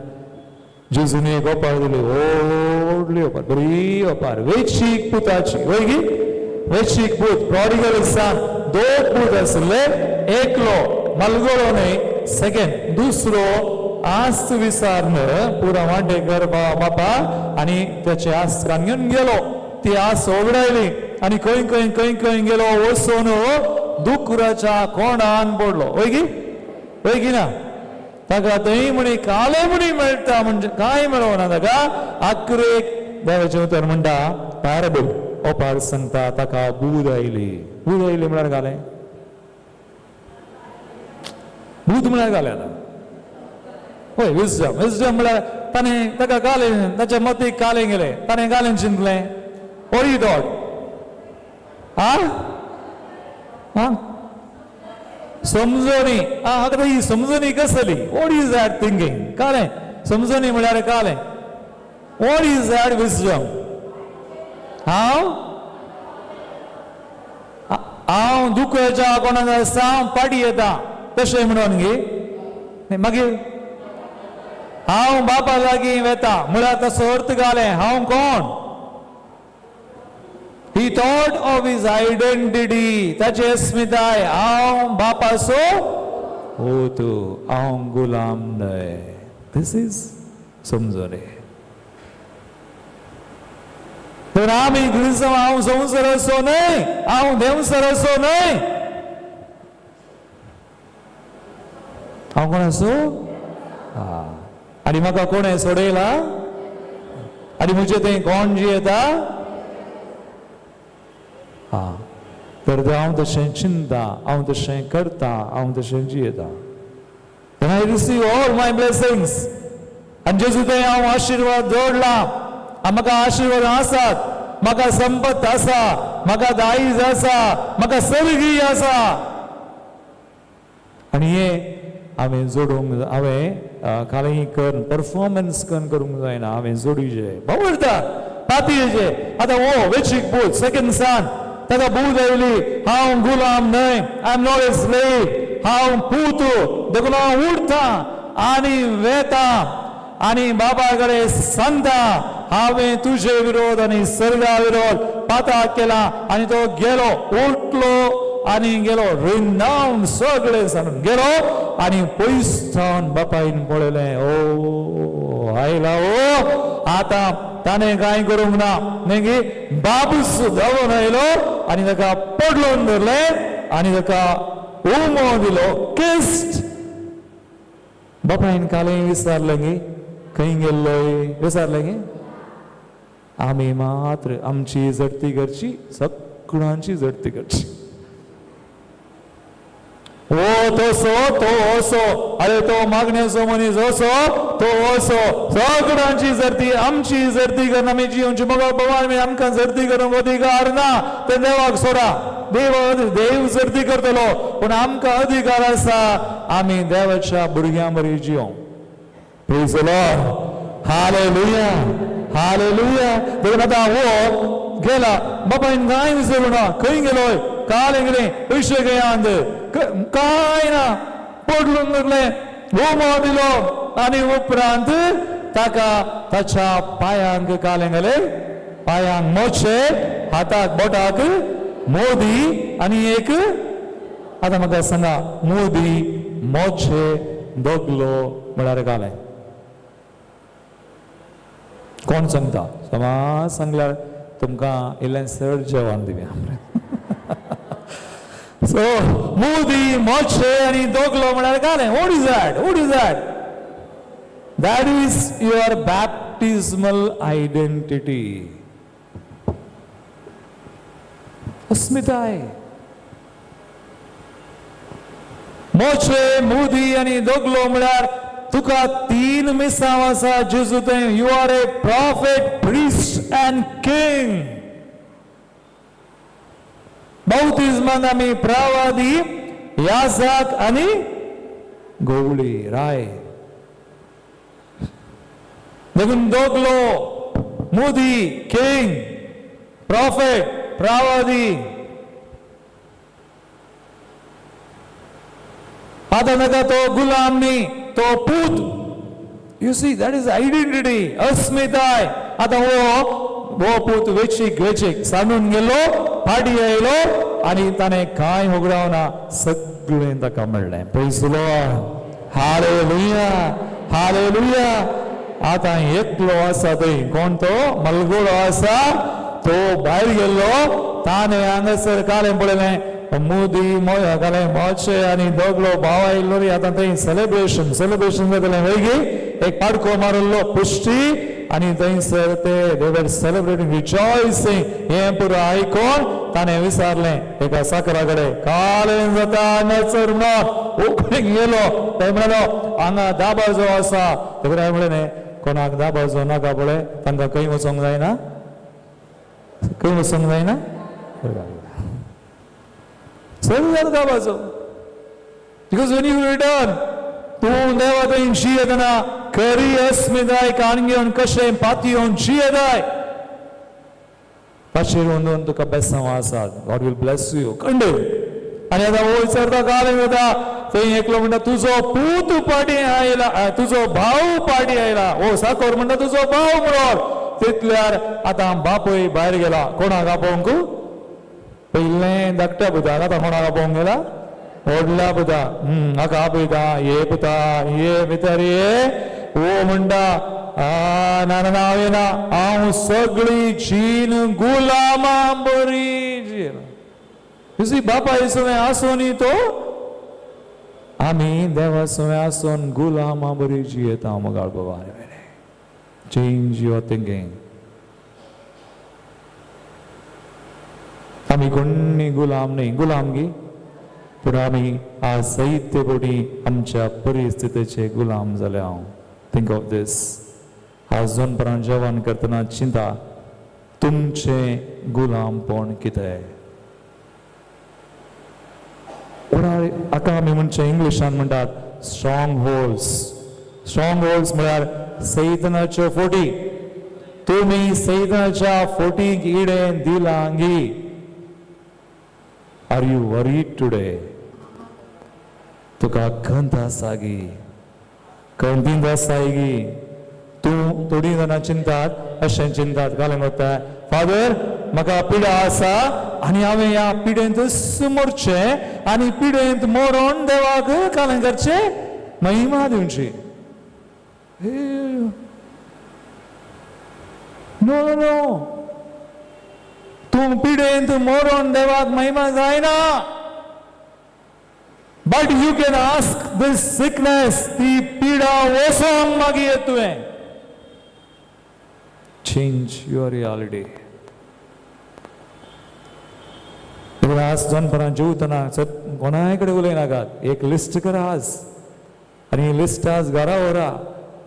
जेजून एक ओपार दिली, व्हडली ओपार, बरी ओपार, वेचीक पुताची. वय गी वेचीक पूत, प्रॉडिगल सन. दोग पूत आसले, एकलो मलगोळो न्हय, सेकंड दुसरो आस्त विसारन पुरा वांटेकर बापा आनी त्याचे आस्त घेवन गेलो. ती आस ओगडायली आनी खंय खंय खंय खंय गेलो, वचून दुकराच्या कोणान पडलो. वय गी? वय की ना? ताका थंय म्हणी काले म्हणी मेळटा, म्हणजे कांय मेळना ताका. आखरेक देवाचें उतर म्हणटा, पॅरेबल ओपार सांगता, ताका बूद आयली. बूद आयली म्हळ्यार घालें, बूद म्हळ्यार घालें आतां. हय, विजडम. विजडम म्हळ्यार ताणें ताका घालें, ताच्या मतीक कालें गेलें, ताणें घालें चिंतलें. What you thought? आ आ समजणी. आ आतां ही समजणी कसली? What is that thinking? कालें समजणी म्हळ्यार कालें. What is that wisdom? हांव हांव दुखच्या कोणाक हांव पाटी येता तशें म्हणून गे. मागीर हांव बापा लागीं वेता म्हळ्यार तसो अर्थ घालें हांव कोण. He thought of his identity. ताची अस्मिताय, हांव बापाचो पूत, हांव गुलाम न्हय. This is समजणी. तर आमी क्रिस्तांव, हांव संवसाराचो न्हय, हांव देंवचाराचो न्हय, हांव कोणाचो? आनी म्हाका कोणें सोडयला? आनी म्हजें थंय कोण जियेता? हा, तर हांव तशें चिंता, हांव तशें करता, हांव तशें जियेता. Then I receive all my blessings. आनी जेजू थंय हांव आशिर्वाद जोडला, म्हाका आशिर्वाद आसात, म्हाका संपत आसा, म्हाका दायज आसा, म्हाका सर्गी आसा. आनी हें हांवें जोडूंक, हांवें कालें करून परफॉर्मन्स करून करूंक जायना, हांवें जोडीचे बावडटा पातयेचे. आतां हो वेचीक पूत, सेकंड सन, ताका बूद आयली, हांव गुलाम न्हय, I am not a slave, हांव पूत. देखून हांव उठता आनी वेता आनी बाबा कडेन सांगता, हांवें तुजे विरोध आनी सर्गा विरोध पाता केला. आनी तो गेलो, उठलो आनी गेलो, रिनावन सगळें सांगून गेलो. आनी पयस सावन बापायन पळयलें, ओ आयला ओ. आतां ताणें कांय करूंक ना, मागीर बाबूस धांवून आयलो आनी ताका पडलोवन धरलें आनी ताका उमो दिलो, किस्ट. बापायन कालें विचारलें गी, खंय गेल्लोय विचारलें गी. आमी मात्र आमची जडती करची, सगळ्यांची जडती करची. ओ तसो तो असो, अरे तो मागण्याचो मनीस असो तो असो, सगळ्यांची जर्ती आमची जर्ती करून आमी जिवची. मग बाबा आमी आमकां जर्ती करूंक अधिकार ना, ते देवाक सोडा. देव देव जर्ती करतलो, पूण आमकां अधिकार आसा आमी देवाच्या भुरग्यां बरी जिवंक. Praise the Lord. Hallelujah. Hallelujah. देखून आतां हो गेला, बापायन कांय विचारूं ना, खंय गेलोय, काल गेले, पयशे खंय आंद, कांय ना, पडलून धरलें, उमो दिलो. आनी उपरांत ताका ताच्या पांयांक कालें घालें, पांयांक मोचे, हाताक बोटाक मोदी. आनी एक आतां म्हाका सांगा, मोदी, मोचे, दोगलो म्हळ्यार घालें कोण सांगता? समाज सांगल्यार तुमकां इल्लें चड जेवण दिवया. सो मोदी, मोचे आनी दोगलो म्हळ्यार घालें. What is that? What is that? That is your baptismal identity. अस्मिताय. मोचे, मोदी आनी दोगलो म्हळ्यार तुका तीन मिसांव आसा जेजू थंय. You are a prophet, priest and king. बाप्तिज्मान आमी प्रवादी, याजक आनी गवळी राय. देखून दोगलो मोदी किंग, प्रॉफेट, प्रावादी. आतां ताका तो गुलाम न्ही, तो पूत. You see, that is identity, अस्मिताय. आतां हो हो पूत वेचीक वेचीक सांडून गेलो, फाटी आयलो आनी ताणें कांय होगडावना, सगळें ताका मेळ्ळें. पयसुलो. Hallelujah, hallelujah. आतां एकलो आसा थंय, कोण तो? मलगोडो आसा. तो भायर गेल्लो, ताणें हांगासर कालें पळयलें, मोदी कालें मोचे आनी दोगलो भाव आयिल्लो रे. आतां थंय सेलेब्रेशन सेलेब्रेशन जातलें. वैगी एक पाडको मारिल्लो पुश्टी आनी थंयसर ते they were celebrating, rejoicing. हें पुरो आयकोन ताणें विचारलें एका साकरा कडेन, कालें जाता हांगासर म्हणून. उकळीक गेलो. थंय म्हणलो, हांगा दाबाजो आसा. तेका हांवें म्हणलें, न्ही कोणाक दाबाजो नाका पळय, तांकां खंय वचोंक जायना, खंय वचोंक जायना, सगळें जाता दाबाजो. Because when you return, तूं देवा थंय जियेतना खरी अस्मिताय काण घेवन कशें पातयेवन जियेताय ताचेर अंदून तुका बेसांव आसात. God will bless you. खंडीत. आनी आतां हो विचारता, कालें जाता थंय. एकलो म्हणटा, तुजो पूत पाटी आयला, तुजो भाव पाटी आयला. ओ साकोर म्हणटा, तुजो भाव म्हणून. तितल्यार आतां बापूय भायर गेला. कोणाक आपोवंक? पयलें धाकट्या पुताक, आतां कोणाक आपोवंक गेला? व्हडल्या पुता. हाका आपयता, ये पुता, ये भितर ये. ओ म्हणटा, ना ना ना, हांव येना. हांव सगळी जीण गुलामा बरी जीण. You see, बापाय सुवें आसून तो आमी देवा सुवें आसून गुलामा बरी जियेता. मोगाळ बाबा, change your thinking. आमी कोणी गुलाम न्ही, गुलाम गी, पूण आमी आज साहित्य पटी आमच्या परिस्थितीचे गुलाम जाले हांव. Think of this. आज दोनपरां जेवण करतना चिंता, तुमचें गुलामपण कितें? हाका आमी म्हणचे इंग्लिशान म्हणटात स्ट्रॉंग होल्स. स्ट्रॉंग होल्स म्हळ्यार सैतनाच्यो फोटी. तुमी सैतनाच्या फोटीक इडें दिलांगी? Are you worried today? तुका खंत आसा गी? खंतींत आसाय गी तूं? थोडीं जाणां चिंतात, अशें चिंतात, घालें वता, फादर म्हाका पिडा आसा आनी हांवें ह्या पिडेंतच मरचें आनी पिडेंत मरोन देवाक कालें करचें, महिमा दिवची. No, no, no. तूं पिडेंत मरोन देवाक महिमा जायना, but you can ask this sickness, ती पिडा वचोंक मागीर तुवें. Change your reality. आज दनपरां जेवतना कोणाय कडेन उलयनाकात. एक लिस्ट करा आज आनी ही लिस्ट आज घरा व्हरा.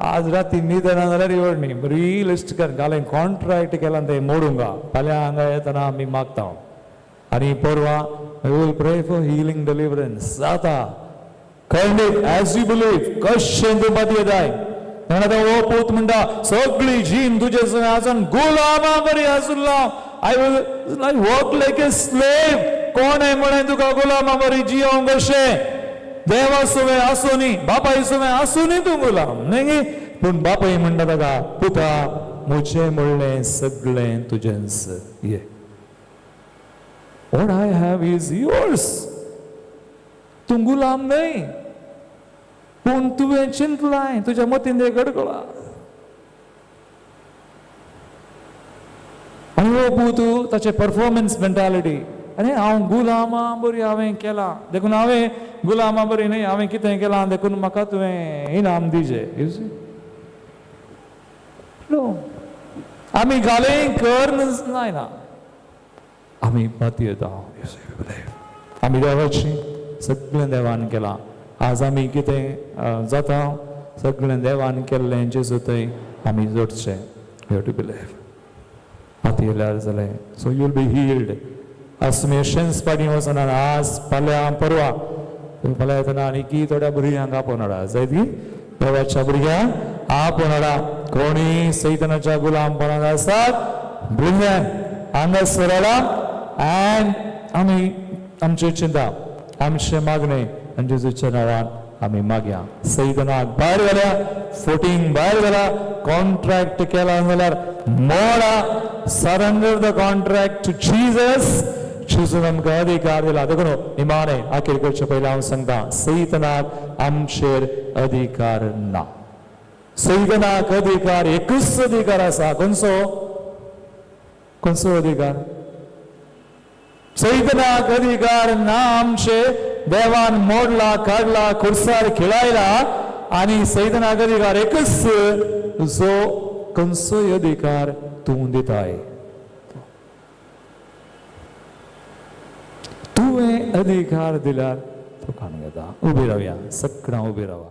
आज राती न्हीद येना जाल्यार इवड न्ही, बरी लिस्ट कर. घालें कॉन्ट्रॅक्ट केलां तें मोडूंक. फाल्यां हांगा येतना आमी मागता आनी परवां we will pray for healing, deliverance जाता. खंडीत, as you believe, कशें तूं पातयेताय. आतां हो पूत म्हणटा, सगळी जीण तुजे संग आसून गुलामा बरी आसुल्लो. I will I work like a slave. कोण आहे म्हळें तुका गुलामा बरी जियोंक कशें? देवा सुवें आसूनी, बापाय सुवें आसूनी तूं गुलाम न्ही. पूण बापाय म्हणटा ताका, पुता, म्हजें म्हणलें सगळें तुजेंच. ये, what I have is yours. तूं गुलाम न्हय, पूण तुवें चिंतलाय, तुज्या मतीन तें गडगडा. आनी हो पूत, ताचें परफॉर्मन्स मेंटालिटी, आनी हांव गुलामा बरी हांवें केलां, देखून हांवें गुलामा बरी न्हय, हांवें कितें केलां, देखून म्हाका तुवें इनाम दिजे. नो, आमी घालें कर जायना, आमी पातयेता. आमी देवाची सगळें देवान केलां. आज आमी कितें जाता, सगळें देवान केल्लें जेजू थंय आमी जोडचें. You to believe. पातयेल्यार जालें. So you will be healed. आज तुमी अशेंच फाटीं वचना. आज, फाल्यां, परवां तुमी फाल्यां येतना आनी की थोड्या भुरग्यांक आपोवन हाडा जायत की, देवाच्या भुरग्यांक आपोवन हाडा. कोणी सैतानाच्या गुलामपणात आसात, ब्रिंगन हांगासर अँड आमी आमची चिंता, आमचे मागणे आनी जेजूच्या नांवान आमी मागया. सैतानाक भायर घाल्या, फोटींग भायर घाला. कॉन्ट्रॅक्ट केला जाल्यार मोडा. Surrender the contract to Jesus. जेजून आमकां अधिकार दिला. देखून निमाणे अखेर करचे पयलीं हांव सांगता, सैतानाक आमचेर अधिकार ना. सैतानाक अधिकार, एकूच अधिकार आसा. खंयचो? खंयचो अधिकार? सैतानाक अधिकार ना आमचे. देवान मोडला, काडला, खुर्सार खिळायला. आनी सैतानाक अधिकार एकूच, जो खंयचोय अधिकार तूं दिताय. तुवें अधिकार दिल्यार तो काडून घेता. उबी रावया, सगळ्यां उबी रावा.